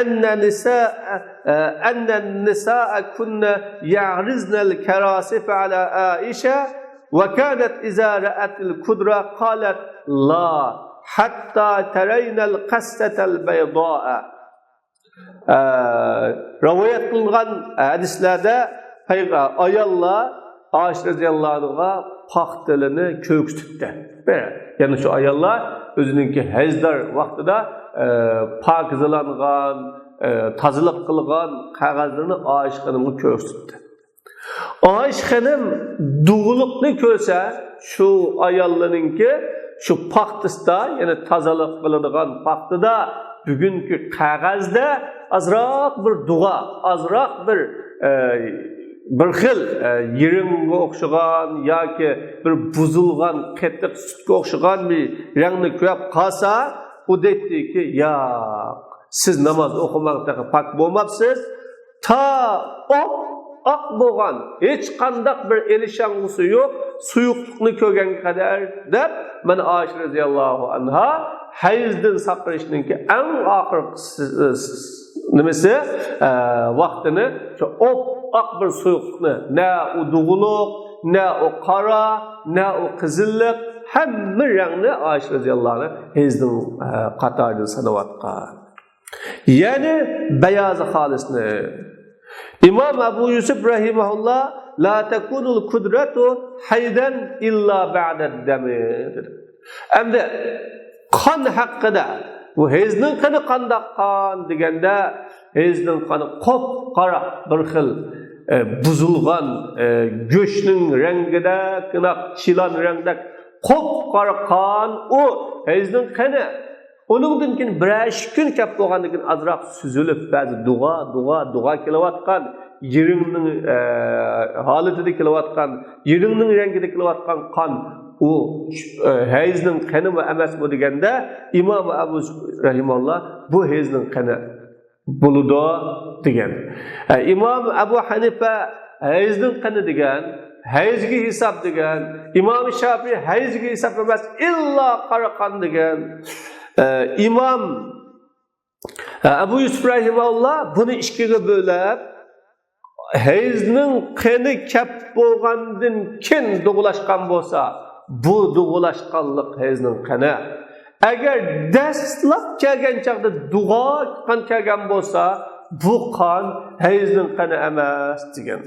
أن النساء، أن النساء كن يعرضن الكراسف على عائشة وكانت إذا رأت الكدرة قالت: لا، حتى ترين القصة البيضاء. ئە، رىۋايەت قىلىنغان ھەدىسلەردە پەيغ-، ئاياللار ئائىشە رەزىياللاھۇ ئەنھاغا پاختىلىرىنى كۆرسىتىپتۇ. يەنى شۇ ئاياللار ئۆزىنىڭكى ھەيزدار ۋاقتىدا، ئە، پاكىزلانغان، ئە، تازىلىق قىلغان قەغەزلىرىنى ئائىشە خانىمغا كۆرسىتىپتۇ. ئائىشە خېنىم دۇغىلىقنى كۆرسە، شۇ ئاياللىرىنىڭكى شۇ پاختىسىدا، يەنى تازىلىق قىلىدىغان پاختىدا بۈگۈنكى قەغەزدە ئازراق بىر دۇغا، ئازراق بىر، ئە، بىر خىل، ئە، يىرىڭغا ئوخشىغان ياكى بىر بۇزۇلغان قېتىق سۈتكە ئوخشىغان بىر رەڭنى كۆرۈپ قالسا، ئۇ دەيتتىكى، ياق، سىز ناماز ئوقۇماڭ، تېخى پاك بولماپسىز. تا ئاپئاق بولغان، ھېچقانداق بىر ئېلىشاڭغۇسى يوق سۇيۇقلۇقنى كۆرگەنگە قەدەر، دەپ، مانا ئائىشە رەزىياللاھۇ ئەنھا ھەيزدىن ساقىيىشنىڭكى ئەڭ ئاخىرقى س-، س-، نېمىسى، ئە، ۋاقتىنى شۇ ئاپئاق بىر سۇيۇقلۇقنى، نە ئۇ دۇغىلىق، نە ئۇ قارا، نە ئۇ قىزىللىق، ھەممە رەڭنى ئائىشە رەزىياللاھۇ ئەنھا ھەيزنىڭ، ئە، قاتارىدا ساناۋاتقان. يەنى بەيازى خالىسنى. ئىمام ئەبۇ يۈسۈپ رەھىمەھۇللا، لا تەكۇنۇل كۇدرەتۇ ھەيزەن ئىللا بەئدەد دەمى، دېدى. ئەمدى قان ھەققىدە، بۇ ھەيزنىڭ قېنى قانداق قان دېگەندە، ھەيزنىڭ قانى قاپقارا، بىر خىل، ئە، بۇزۇلغان، ئە، گۆشنىڭ رەڭگىدەك، چىلان رەڭدەك قاپقارا قان، ئۇ ھەيزنىڭ قېنى. ئۇنىڭدىن كېيىن بىرەر ئىككى كۈن كەپ بولغاندىن كېيىن ئازراق سۈزۈلۈپ، بەزى دۇغا، دۇغا، دۇغا كېلىۋاتقان، يىرىڭنىڭ، ئە، ھالىتىدە كېلىۋاتقان، يىرىڭنىڭ رەڭگىدە كېلىۋاتقان قان، ئۇ، ئە، ھەيزنىڭ قېنىمۇ ئەمەسمۇ دېگەندە، ئىمام ئەبۇ يۈسۈپ رەھىمەھۇللا بۇ ھەيزنىڭ قېنى بولىدۇ دېگەن. ئە، ئىمام ئەبۇ ھەنىفە ھەيزنىڭ قېنى دېگەن، ھەيزگە ھېساب دېگەن، ئىمام شافىئى ھەيزگە ھېساب ئەمەس، ئىللا قارا قان دېگەن. ئە، ئىمام، ئە، ئەبۇ يۈسۈپ رەھىمەھۇللا بۇنى ئىككىگە بۆلۈپ، ھەيزنىڭ قېنى كەپ بولغاندىن كېيىن دۇغىلاشقان بولسا، بۇ دۇغىلاشقانلىق ھەيزنىڭ قېنى. ئەگەر دەسلەپ كەلگەن چاغدا دۇغا قان كەلگەن بولسا، بۇ قان ھەيزنىڭ قېنى ئەمەس دېگەن.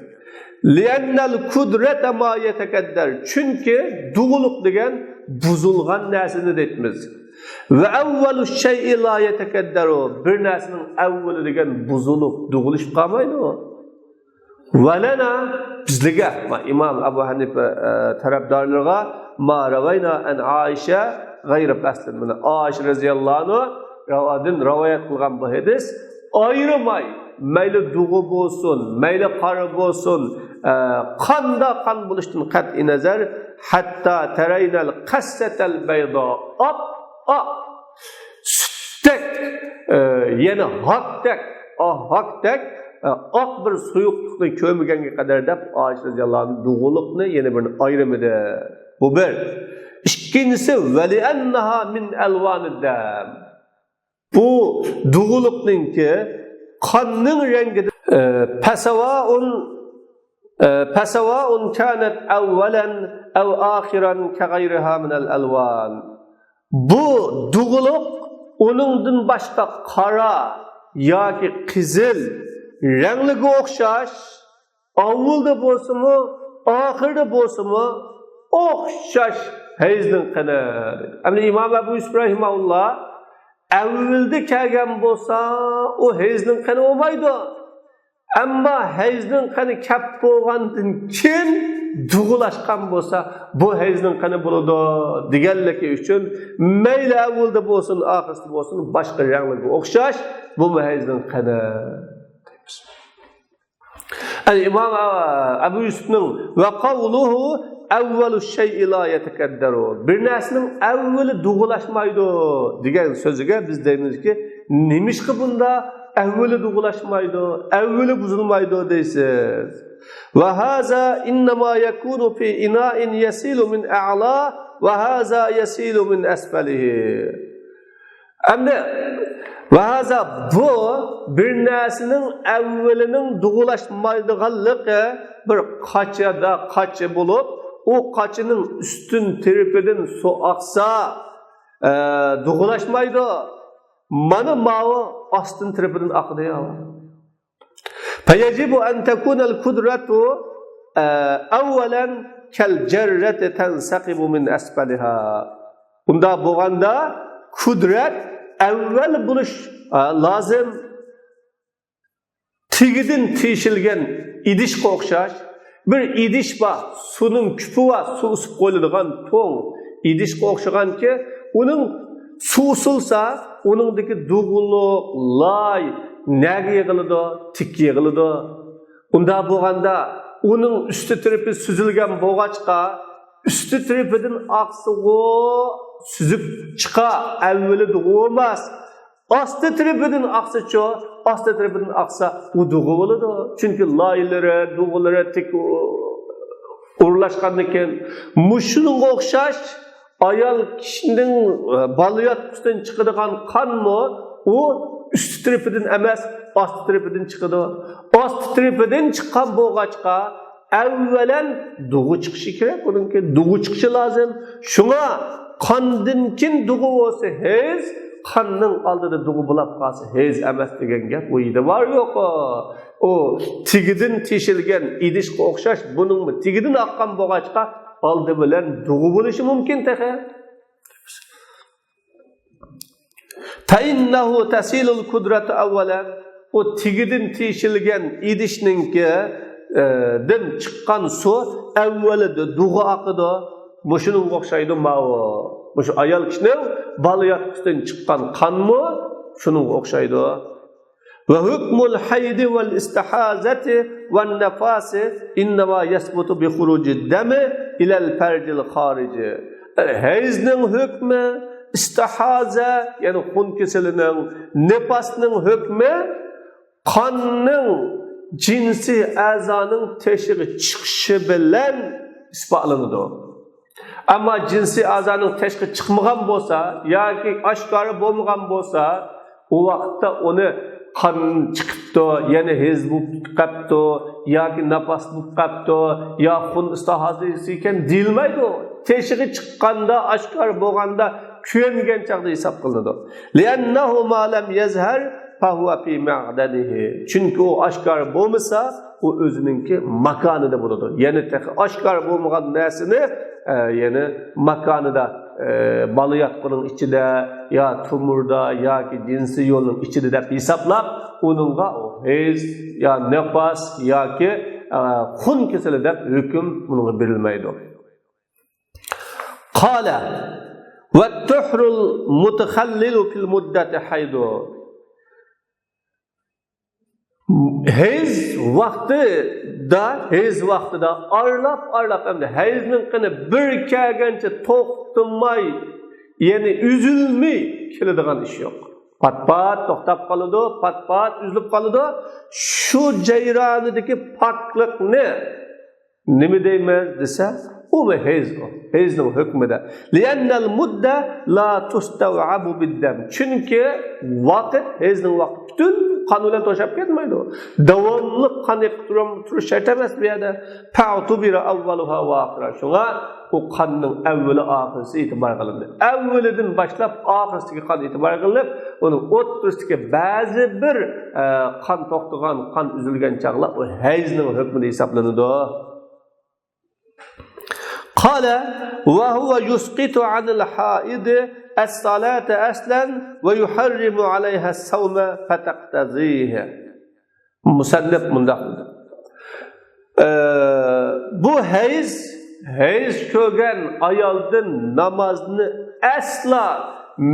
لىئەننەل كۇدرەتە ما يەتەكەددەر. چۈنكى دۇغىلىق دېگەن بۇزۇلغان نەرسىنى دەيمىز. ۋە ئەۋۋەلۇ شەيئى لا يەتەكەددەرۇ. بىر نەرسىنىڭ ئەۋۋىلى دېگەن بۇزۇلۇپ، دۇغىلىشىپ قالمايدۇ. ۋەلەنا، بىزلىگە، ما، ئىمام ئەبۇ ھەنىفە، ئە، تەرەپدارلىرىغا، ما رەۋەينا ئەن ئائىشە غەيرە پەسلىن. مانا ئائىشە رەزىياللاھۇ ئەنھادىن رىۋايەت قىلغان بۇ ھەدىس ئايرىماي، مەيلى دۇغا بولسۇن، مەيلى قارا بولسۇن، ئە، قانداق قان بولۇشتىن قەتئىي نەزەر، ھەتتا تەرەينەل قەسسەتەل بەيدا، ئاپئاق سۈتتەك، ئە، يەنى ھاكتەك، ئا، ھاكتەك، ئە، ئاق بىر سۇيۇقلۇقنى كۆرمىگەنگە قەدەر دەپ، ئائىشە رەزىياللاھۇ ئەنھا دۇغىلىقنى يەنە بىر ئايرىمىدى. بۇ بىر. ئىككىنچىسى، ولأنها من ألوان الدم. بۇ دۇغىلىقنىڭكى قاننىڭ رەڭگىدە، ئە، فسواء، ئە، فسواء كانت أولا أو آخرا كغيرها من الألوان. بۇ دۇغىلىق ئۇنىڭدىن باشقا قارا ياكى قىزىل رەڭلىگە ئوخشاش، ئاۋۋالدا بولسىمۇ، ئاخىردا بولسىمۇ ئوخشاش ھەيزنىڭ قېنى. ئەمدى ئىمام ئەبۇ يۈسۈپ رەھىمەھۇللا ئەۋۋىلدە كەلگەن بولسا، ئۇ ھەيزنىڭ قېنى بولمايدۇ. ئەمما ھەيزنىڭ قېنى كەپ بولغاندىن كېيىن دۇغىلاشقان بولسا، بۇ ھەيزنىڭ قېنى بولىدۇ دېگەنلىكى ئۈچۈن، مەيلى ئەۋۋىلدە بولسۇن، ئاخىرسىدا بولسۇن، باشقا رەڭلىگە ئوخشاش، بۇمۇ ھەيزنىڭ قېنى. ئەل ئىمام ئەبۇ يۈسۈپنىڭ، وقوله أول الشيء لا يتكدر، بىر نەرسىنىڭ ئەۋۋىلى دۇغىلاشمايدۇ دېگەن سۆزىگە بىز دەيمىزكى، نېمىشقا بۇندا ئەۋۋىلى دۇغىلاشمايدۇ، ئەۋۋىلى بۇزۇلمايدۇ دەيسىز. وهذا إنما يكون في إناء يسيل من أعلاه وهذا يسيل من أسفله. ئەمدى، ۋەھازا، بۇ بىر نەرسىنىڭ ئەۋۋىلىنىڭ دۇغىلاشمايدىغانلىقى، بىر قاچىدا قاچا بولۇپ، ئۇ قاچىنىڭ ئۈستۈن تەرىپىدىن سۇ ئاقسا، ئە، دۇغىلاشمايدۇ. مانا ماۋۇ ئاستىن تەرىپىدىن ئاقىدۇ. فيجب أن تكون القدرة، ئە، أولا كالجرة تنسكب من أسفلها. ئۇنداق بولغاندا، قۇدرەت ئەۋۋەل بولۇش، ئە، لازىم. تېگىدىن تېشىلگەن ئىدىشقا ئوخشاش. بىر ئىدىش بار، سۇنىڭ كۈپى بار، سۇ ئۇسۇپ قويۇلىدىغان توڭ ئىدىشقا ئوخشىغانكى، ئۇنىڭ سۇ ئۇسۇلسا، ئۇنىڭدىكى دۇغىلىق، لاي نەگە يىغىلىدۇ؟ تىككە يىغىلىدۇ. ئۇنداق بولغاندا، ئۇنىڭ ئۈستى تەرىپى سۈزۈلگەن بولغاچقا، ئۈستى تەرىپىدىن ئاقسىغۇ سۈزۈپ چىقا، ئەۋۋىلى دۇغا بولماس. ئاستى تەرىپىدىن ئاقسىچۇ، ئاستى تەرىپىدىن ئاقسا، ئۇ دۇغا بولىدۇ. چۈنكى لايلىرى، دۇغىلىرى تىك ئورۇنلاشقاندىن كېيىن، مۇشۇنىڭغا ئوخشاش ئايال كىشىنىڭ، ئە، بالىياتقۇسىدىن چىقىدىغان قانمۇ، ئۇ ئۈستى تەرىپىدىن ئەمەس، ئاستى تەرىپىدىن چىقىدۇ. ئاستى تەرىپىدىن چىققان بولغاچقا، ئەۋۋەلەن دۇغا چىقىشى كېرەك، ئۇنىڭكى دۇغا چىقىشى لازىم. شۇڭا قاندىن كېيىن دۇغا بولسا ھەيز، قاننىڭ ئالدىدا دۇغا بولاپ قالسا ھەيز ئەمەس دېگەن گەپ، ئۇ يەردە بار يوق. ئۇ تېگىدىن تېشىلگەن ئىدىشقا ئوخشاش، بۇنىڭمۇ تېگىدىن ئاققان بولغاچقا، ئالدى بىلەن دۇغا بولۇشى مۇمكىن تېخى. فإنه تسيل القدرة أولا. ئۇ تېگىدىن تېشىلگەن ئىدىشنىڭكى، ئە، دىن چىققان سۇ ئەۋۋەلىدە دۇغا ئاقىدۇ. مۇشۇنىڭغا ئوخشايدۇ ماۋۇ. مۇشۇ ئايال كىشىنىڭ بالىياتقۇسىدىن چىققان قانمۇ شۇنىڭغا ئوخشايدۇ. وحكم الحيض والاستحاضة والنفاس إنما يثبت بخروج الدم إلى الفرج الخارج. ھەيزنىڭ ھۆكمى، ئىستىھازە، يەنى خۇن كېسىلىنىڭ، نىپاسنىڭ ھۆكمى قاننىڭ جىنسىي ئەزانىڭ تېشىغا چىقىشى بىلەن ئىسپاتلىنىدۇ. ئەمما جىنسىي ئەزانىڭ تېشىغا چىقمىغان بولسا ياكى ئاشكارا بولمىغان بولسا، ئۇ ۋاقىتتا ئۇنى قان چىقىپتۇ، يەنى ھەيز بولۇپ قاپتۇ ياكى ناپاس بولۇپ قاپتۇ، يا خۇن ئىستىھازىسى ئىكەن دېيىلمەيدۇ. تېشىغا چىققاندا، ئاشكارا بولغاندا، كۆرۈنگەن چاغدا ھېساب قىلىنىدۇ. لأنه ما لم يظهر فهو في معدنه. چۈنكى ئۇ ئاشكارا بولمىسا، ئۇ ئۆزىنىڭكى ماكانىدا بولىدۇ. يەنى تېخى ئاشكارا بولمىغان نەرسىنى، ئە، يەنى ماكانىدا، ئە، بالىياتقۇنىڭ ئىچىدە يا تومۇردا ياكى جىنسىي يولنىڭ ئىچىدە دەپ ھېسابلاپ، ئۇنىڭغا ئۇ ھەيز يا نىپاس ياكى، ئە، خۇن كېسىلى دەپ ھۆكۈم ئۇنىڭغا بېرىلمەيدۇ. قال، والطهر المتخلل في المدة حيض. ھەيز ۋاقتىدا، ھەيز ۋاقتىدا ئارىلاپ، ئارىلاپ، ئەمدى ھەيزنىڭ قېنى بىر كەلگەنچە توختىماي، يەنى ئۈزۈلمەي كېلىدىغان ئىش يوق. پات-پات توختاپ قالىدۇ، پات-پات ئۈزۈلۈپ قالىدۇ. شۇ جەريانىدىكى پاكلىقنى نېمە دەيمىز دېسە، ئۇمۇ ھەيز ئۇ. ھەيزنىڭ ھۆكمىدە. لأن المدة لا تستوعب بالدم. چۈنكى ۋاقىت، ھەيزنىڭ ۋاقتى پۈتۈن قان بىلەن توشاپ كەتمەيدۇ. داۋاملىق قان ئېقىپ تۇرۇم-، تۇرۇش شەرت ئەمەس بۇ يەردە. فاعتبر أولها وآخرها. شۇڭا ئۇ قاننىڭ ئەۋۋىلى، ئاخىرسى ئېتىبار قىلىندى. ئەۋۋىلىدىن باشلاپ ئاخىرسىدىكى قان ئېتىبار قىلىنىپ، ئۇنىڭ ئوتتۇرىسىدىكى بەزى بىر، ئە، قان توختىغان، قان ئۈزۈلگەن چاغلار ئۇ ھەيزنىڭ ھۆكمىدە ھېسابلىنىدۇ. قال: وهو يسقط عن الحائض الصلاة أصلا ويحرم عليها الصوم فتقتضيه. مۇسەننىپ مۇنداق دېدى. ئە، بۇ ھەيز، ھەيز كۆرگەن ئايالدىن نامازنى ئەسلا،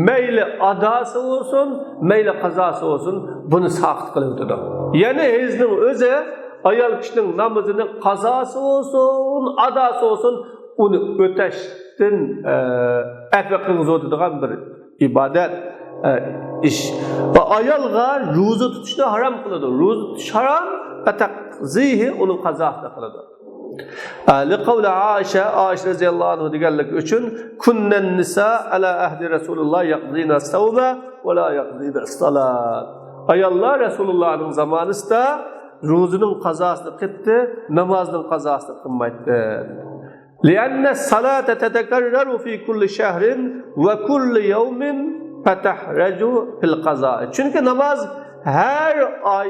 مەيلى ئاداسى بولسۇن، مەيلى قازاسى بولسۇن، بۇنى ساقىت قىلىۋېتىدۇ. يەنى ھەيزنىڭ ئۆزى ئايال كىشىنىڭ نامىزىنى قازاسى بولسۇن، ئاداسى بولسۇن، ئۇنى ئۆتەشتىن، ئە، ئەپە قىلغۇزۇۋېتىدىغان بىر ئىبادەت، ئە، ئىش. ۋە ئايالغا روزا تۇتۇشنى ھارام قىلىدۇ. روزا تۇتۇش ھارام، فتقتضيه، ئۇنىڭ قازاسىنى قىلىدۇ. ئە، لقول عائشة، ئائىشە رەزىياللاھۇ ئەنھا دېگەنلىكى ئۈچۈن، كنا النساء على عهد رسول الله يقضين الصوم ولا يقضين الصلاة. ئاياللار رەسۇلۇللاھنىڭ زامانىسىدا روزىنىڭ قازاسىنى قىلاتتى، نامازنىڭ قازاسىنى قىلمايتتى. لأن الصلاة تتكرر في كل شهر وكل يوم فتحرج في القضاء. چۈنكى ناماز ھەر ئاي،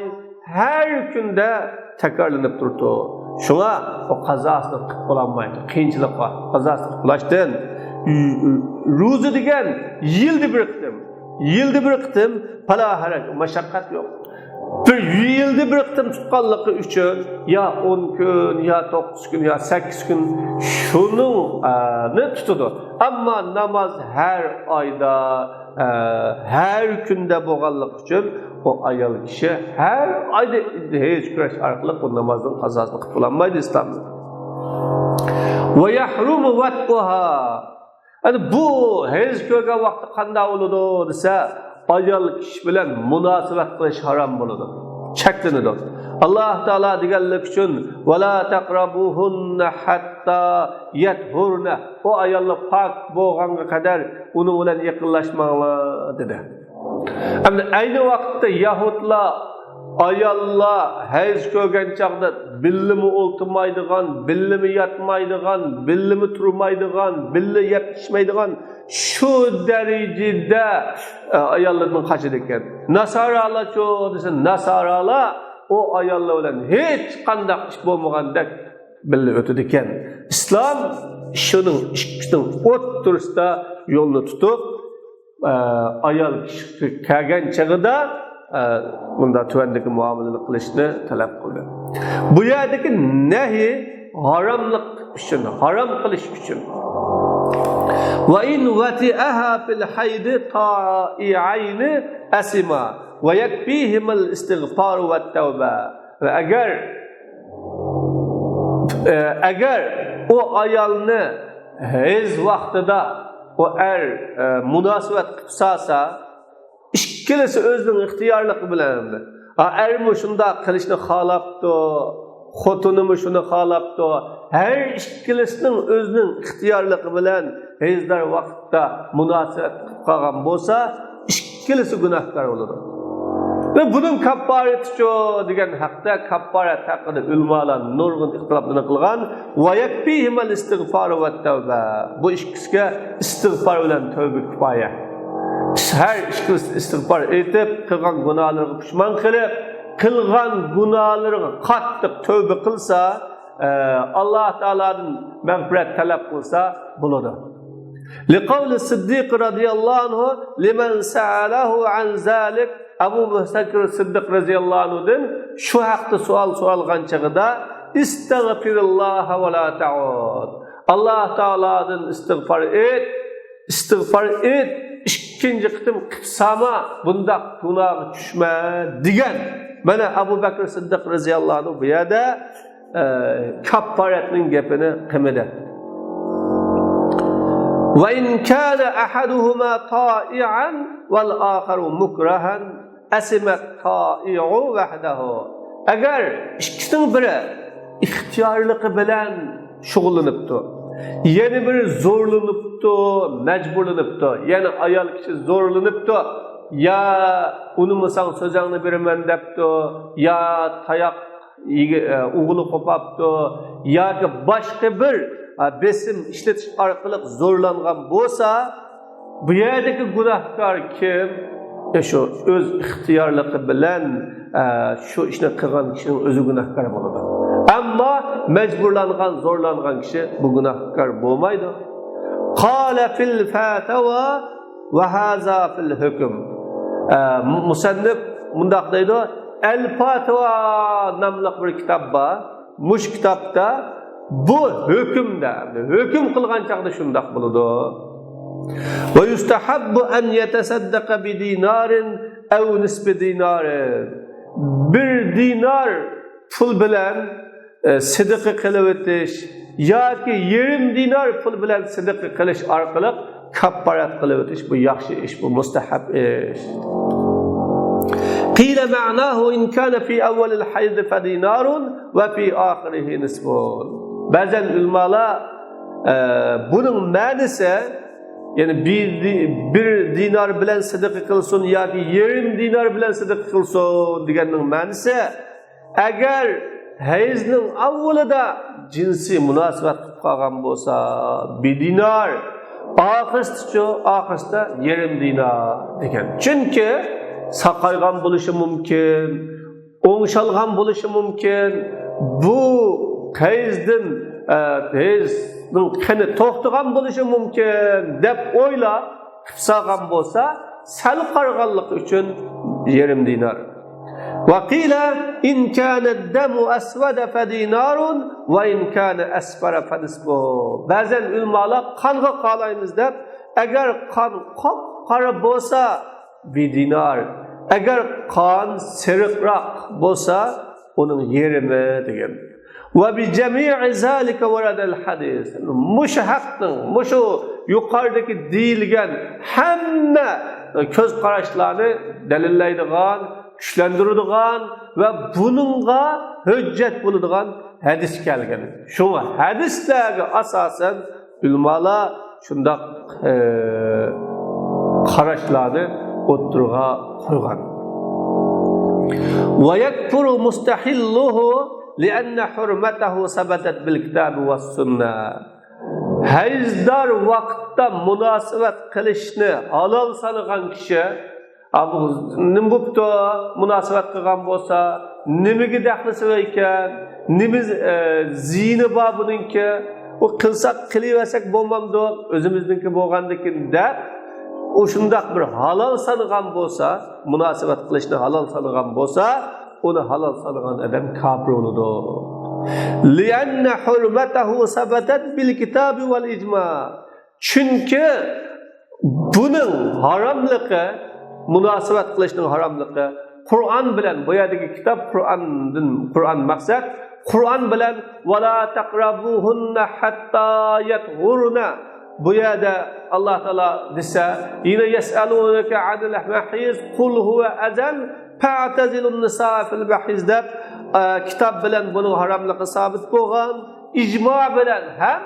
ھەر كۈندە تەكرارلىنىپ تۇرىدۇ. شۇڭا ئۇ قازاسىنى قىلىپ بولالمايدۇ. قىيىنچىلىق بار. قازاسىنى قىلىپ بولاشتىن، روزا دېگەن يىلدا بىر قېتىم. يىلدا بىر قېتىم، پالا ھەرەج، مەشەققەت يوق. بىر يىلدا بىر قېتىم تۇتقانلىقى ئۈچۈن يا ئون كۈن، يا توققۇز كۈن، يا سەككىز كۈن شۇنىڭ، ئە، نى تۇتىدۇ. ئەمما ناماز ھەر ئايدا، ئە، ھەر كۈندە بولغانلىقى ئۈچۈن ئۇ ئايال كىشى ھەر ئايدا ھەيز كۆرۈش ئارقىلىق بۇ نامازنىڭ قازاسىنى قىلىپ بولالمايدۇ ئىسلامدا. ويحرم وطئها. ئەنە بۇ ھەيز كۆرگەن ۋاقتى قانداق بولىدۇ دېسە، ئايال كىشى بىلەن مۇناسىۋەت قىلىش ھارام بولىدۇ، چەكلىنىدۇ. ئاللاھ تائالا دېگەنلىك ئۈچۈن، ولا تقربوهن حتى يطهرن. ئۇ ئاياللار پاك بولغانغا قەدەر ئۇنىڭ بىلەن يېقىنلاشماڭلار دېدى. ئەمدى ئەينى ۋاقىتتا يەھۇدلار ئاياللار ھەيز كۆرگەن چاغدا بىللىمۇ ئولتۇرمايدىغان، بىللىمۇ ياتمايدىغان، بىللىمۇ تۇرمايدىغان، بىللە يەپ ئىچمەيدىغان، شۇ دەرىجىدە، ئە، ئاياللاردىن قاچىدىكەن. ناسارالارچۇ دېسە، ناسارالار ئۇ ئاياللار بىلەن ھېچقانداق ئىش بولمىغاندەك بىللە ئۆتىدىكەن. ئىسلام شۇنىڭ ئىككىسىنىڭ ئوتتۇرىسىدا يولنى تۇتۇپ، ئە، ئايال كىشى كەلگەن چېغىدا، ئە، بۇنداق تۆۋەندىكى مۇئامىلىنى قىلىشنى تەلەپ قىلدى. بۇ يەردىكى نەھى ھاراملىق ئۈچۈن، ھارام قىلىش ئۈچۈن. وإن وطئها في الحيض طائعين أثما ويكفيهما الاستغفار والتوبة. ۋە ئەگەر، ئە، ئەگەر ئۇ ئايالنى ھەيز ۋاقتىدا ئۇ ئەر، ئە، مۇناسىۋەت قىلىپ سالسا، ئىككىلىسى ئۆزىنىڭ ئىختىيارلىقى بىلەن، ھە، ئەرمۇ شۇنداق قىلىشنى خالاپتۇ، خوتۇنىمۇ شۇنى خالاپتۇ، ھەر ئىككىلىسىنىڭ ئۆزىنىڭ ئىختىيارلىقى بىلەن ھەيزدار ۋاقىتتا مۇناسىۋەت قىلىپ قالغان بولسا، ئىككىلىسى گۇناھكار بولىدۇ. ۋە بۇنىڭ كاپپارىتىچۇ دېگەن ھەقتە، كاپپارەت ھەققىدە ئۆلىمالار نۇرغۇن ئىختىلاپلارنى قىلغان. ويكفيهما الاستغفار والتوبة. بۇ ئىككىسىگە ئىستىغپار بىلەن تەۋبە كۇپايە. ھەر ئىككىلىسى ئىستىغپار ئېيتىپ، قىلغان گۇناھلىرىغا پۇشمان قىلىپ، قىلغان گۇناھلىرىغا قاتتىق تەۋبە قىلسا، ئە، ئاللاھ تائالادىن مەغپىرەت تەلەپ قىلسا بولىدۇ. لقول الصديق رضي الله عنه لمن سأله عن ذلك. ئەبۇ بەكرى سىددىق رەزىياللاھۇ ئەنھۇدىن شۇ ھەقتە سوئال سورالغان چېغىدا، استغفر الله ولا تعد. ئاللاھ تائالادىن ئىستىغپار ئېيت، ئىستىغپار ئېيت، ئىككىنچى قېتىم قىلساما بۇنداق گۇناھقا چۈشمە دېگەن. مانا ئەبۇ بەكرى سىددىق رەزىياللاھۇ ئەنھۇ بۇ يەردە ئە، كاپپارەتنىڭ گېپىنى قىلمىدى. وإن كان أحدهما طائعا والآخر مكرها أثم الطائع وحده. ئەگەر ئىككىسىنىڭ بىرى ئىختىيارلىقى بىلەن شۇغۇللىنىپتۇ، يەنە بىرى زورلىنىپتۇ، مەجبۇرلىنىپتۇ، يەنى ئايال كىشى زورلىنىپتۇ، يا ئۇنىمىساڭ سۆزۈڭنى بېرىمەن دەپتۇ، يا تاياق يېگە-، ئە، ئوغلى قوپاپتۇ ياكى باشقا بىر، ئە، بېسىم ئىشلىتىش ئارقىلىق زورلانغان بولسا، بۇ يەردىكى گۇناھكار كىم؟ ئە، شۇ ئۆز ئىختىيارلىقى بىلەن، ئە، شۇ ئىشنى قىلغان كىشىنىڭ ئۆزى گۇناھكار بولىدۇ. ئەمما مەجبۇرلانغان، زورلانغان كىشى بۇ گۇناھكار بولمايدۇ. قال في الفتاوى وهذا في الحكم. ئە، مۇسەننىپ مۇنداق دەيدۇ، ئەل پاتىۋا ناملىق بىر كىتاب بار. مۇشۇ كىتابتا بۇ ھۆكۈمدە، ھۆكۈم قىلغان چاغدا شۇنداق بولىدۇ. ويستحب أن يتصدق بدينار أو نصف دينار. بىر دىنار پۇل بىلەن، ئە، سەدىقە قىلىۋېتىش ياكى يېرىم دىنار پۇل بىلەن سەدىقە قىلىش ئارقىلىق كاپپارەت قىلىۋېتىش، بۇ ياخشى ئىش، بۇ مۇستەھەب ئىش. قيل معناه إن كان في أول الحيض فدينار وفي آخره نصف. بەزەن ئۆلىمالار، ئە، بۇنىڭ مەنىسى، يەنى بىر، بىر دىنار بىلەن سەدىقە قىلسۇن ياكى يېرىم دىنار بىلەن سەدىقە قىلسۇن دېگەننىڭ مەنىسى، ئەگەر ھەيزنىڭ ئاۋۋىلىدا جىنسىي مۇناسىۋەت قىلىپ قالغان بولسا، بىر دىنار، ئاخىرسىچۇ، ئاخىرسىدا يېرىم دىنار دېگەن. چۈنكى ساقايغان بولۇشى مۇمكىن، ئوڭشالغان بولۇشى مۇمكىن، بۇ ھەيزدىن، ئە، ھەيزنىڭ قېنى توختىغان بولۇشى مۇمكىن دەپ ئويلاپ، قىپسالغان بولسا، سەل قارىغانلىقى ئۈچۈن يېرىم دىنار. وقيل إن كان الدم أسود فدينار وإن كان أصفر فنصفه. بەزەن ئۆلىمالار قانغا قالايمىز دەپ، ئەگەر قان قاپقارا بولسا، بىر دىنار، ئەگەر قان سېرىقراق بولسا، ئۇنىڭ يېرىمى دېگەن. وبجميع ذلك ورد الحديث. مۇشۇ ھەقنىڭ، مۇشۇ يۇقىرىدىكى دېيىلگەن ھەممە كۆز قاراشلارنى دەلىللەيدىغان، كۈچلەندۈرىدىغان ۋە بۇنىڭغا ھۆججەت بولىدىغان ھەدىس كەلگەن. شۇڭا ھەدىسلەرگە ئاساسەن ئۆلىمالار شۇنداق، ئە، قاراشلارنى ئوتتۇرىغا قويغان. ويكفر مستحله لأن حرمته ثبتت بالكتاب والسنة. ھەيزدار ۋاقىتتا مۇناسىۋەت قىلىشنى ھالال سانىغان كىشى، ئا، بۇ نېمە بوپتۇ؟ مۇناسىۋەت قىلغان بولسا، نېمىگە دەخلىسى بار ئىكەن؟ نېمە، ئە، زىيىنى بار بۇنىڭكى؟ ئۇ قىلساق قىلىۋەرسەك بولمامدۇ؟ ئۆزىمىزنىڭكى بولغاندىكىن دەپ، ئۇ شۇنداق بىر ھالال سانىغان بولسا، مۇناسىۋەت قىلىشنى ھالال سانىغان بولسا، ئۇنى ھالال سانىغان ئادەم كاپىر بولىدۇ. لأن حرمته ثبتت بالكتاب والإجماع. چۈنكى بۇنىڭ ھاراملىقى، مۇناسىۋەت قىلىشنىڭ ھاراملىقى قۇرئان بىلەن، بۇ يەردىكى كىتاب قۇرئاندىن، قۇرئان مەقسەت، قۇرئان بىلەن «ولا تقربوهن حتى يطهرن». بۇ يەردە ئاللا تائالا دېسە، يەنە «يسألونك عن المحيض قل هو أذى فاعتزلوا النساء في المحيض» دەپ، ئە، كىتاب بىلەن بۇنىڭ ھاراملىقى سابىت بولغان، ئىجما بىلەن ھەم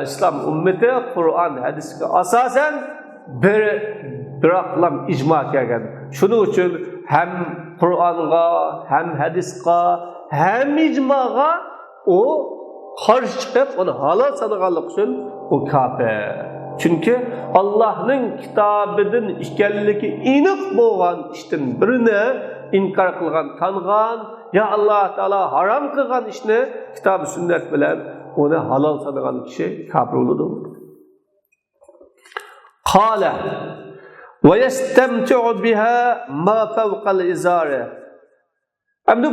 ئىسلام ئۈممىتى قۇرئان، ھەدىسكە ئاساسەن بىر، بىراقلام ئىجما كەلگەن. شۇنىڭ ئۈچۈن ھەم قۇرئانغا، ھەم ھەدىسقا، ھەم ئىجماغا ئۇ قارشى چىقىپ، ئۇنى ھالال سانىغانلىقى ئۈچۈن ئۇ كاپىر. چۈنكى ئاللانىڭ كىتابىدىن ئىكەنلىكى ئېنىق بولغان ئىشتىن بىرىنى ئىنكار قىلغان، تانغان، يا ئاللا تائالا ھارام قىلغان ئىشنى كىتاب سۈننەت بىلەن ئۇنى ھالال سانىغان كىشى كاپىر بولىدۇ. قال ويستمتع بها ما فوق الإزار. ئەمدى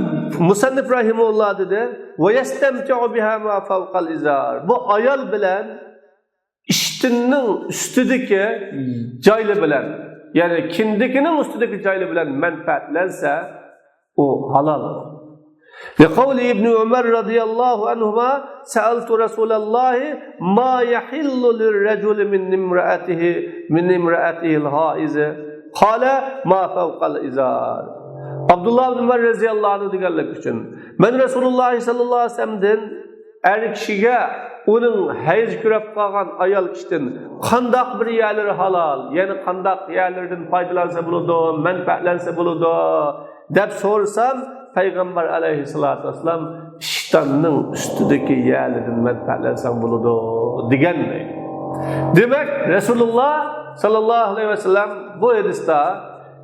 مۇسەننىپ رەھىمەھۇللا دېدى، ويستمتع بها ما فوق الإزار. بۇ ئايال بىلەن ئىشتىننىڭ ئۈستىدىكى جايلى بىلەن، يەنى كىندىكىنىڭ ئۈستىدىكى جايلى بىلەن مەنپەئەتلەنسە، ئۇ ھالال. لقول ابن عمر رضي الله عنهما: سألت رسول الله: ما يحل للرجل من امرأته، من امرأته الحائض؟ قال: ما فوق الإزار. ئابدۇللا ئىبن ئۆمەر رەزىياللاھۇ ئەنھۇ دېگەنلىك ئۈچۈن، مەن رەسۇلۇللاھ ساللاللاھۇ ئەلەيھى ۋەسەللەمدىن ئەر كىشىگە ئۇنىڭ ھەيز كۆرۈپ قالغان ئايال كىشىدىن قانداق بىر يەرلىرى ھالال، يەنى قانداق يەرلىرىدىن پايدىلانسا بولىدۇ، مەنپەئەتلەنسە بولىدۇ، دەپ سورىسام، پەيغەمبەر ئەلەيھىسسالاتۇ ۋەسسالام ئىشتاننىڭ ئۈستىدىكى يەرلىرىدىن مەنپەئەتلەنسەڭ بولىدۇ دېگەن. دېمەك، رەسۇلۇللاھ ساللاللاھۇ ئەلەيھى ۋەسەللەم بۇ ھەدىستە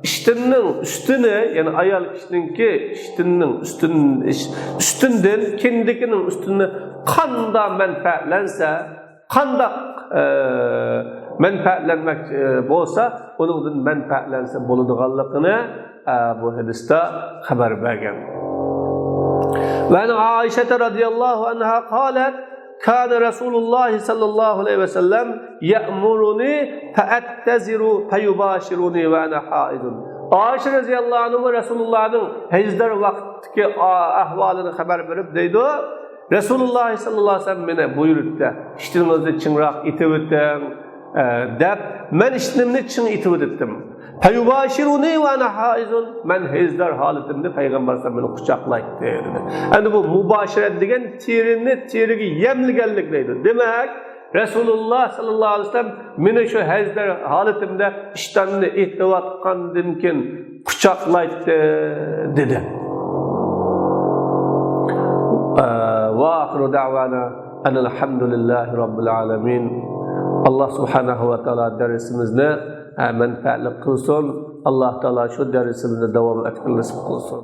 ئىشتىننىڭ ئۈستىنى، يەنى ئايال كىشىنىڭكى ئىشتىننىڭ ئۈستۈن-، ئىش-، ئۈستۈندىن، كىندىكىنىڭ ئۈستىنى قانداق مەنپەئەتلەنسە، قانداق، ئە، مەنپەئەتلەنمەك، ئە، بولسا، ئۇنىڭدىن مەنپەئەتلەنسە بولىدىغانلىقىنى، ئە، بۇ ھەدىستە خەۋەر بەرگەن. وعن عائشة رضي الله عنها قالت: كان رسول الله صلى الله عليه وسلم يأمرني فأتزر فيباشرنى وأنا حائض. ئائىشە رەزىياللاھۇ ئەنھا رەسۇلۇللاھنىڭ ھەيزدار ۋاقىتتىكى ئا-، ئەھۋالىنى خەۋەر بېرىپ دەيدۇ، رەسۇلۇللاھ ساللاللاھۇ ئەلەيھى ۋەسەللەم مېنى بۇيرۇپتۇ، ئىشتىنىڭىزنى چىڭراق ئېتىۋېتىڭ، ئە، دەپ، مەن ئىشتىنىمنى چىڭ ئېتىۋېتىتتىم. فيباشرنى وأنا حائض، مەن ھەيزدار ھالىتىمدە پەيغەمبەر ئەلەيھىسسالام مېنى قۇچاقلايتتى، دېدى. ئەمدى بۇ مۇباشىرەت دېگەن تېرىنى تېرىگە يەملىگەنلىك دەيدۇ. دېمەك، رەسۇلۇللاھ ساللاللاھۇ ئەلەيھى ۋەسەللەم مېنى شۇ ھەيزدار ھالىتىمدە ئىشتاننى ئېتىۋاتقاندىن كېيىن قۇچاقلايتتى، دېدى. ئە، وآخر دعوانا أن الحمد لله رب العالمين. ئاللاھ سۇبھانەھۇ ۋە تائالا دەرسىمىزنى، ئە، مەنپەئەتلىك قىلسۇن. ئاللاھ تائالا شۇ دەرسىمىزنى داۋام ئەتكىلى نېسىپ قىلسۇن.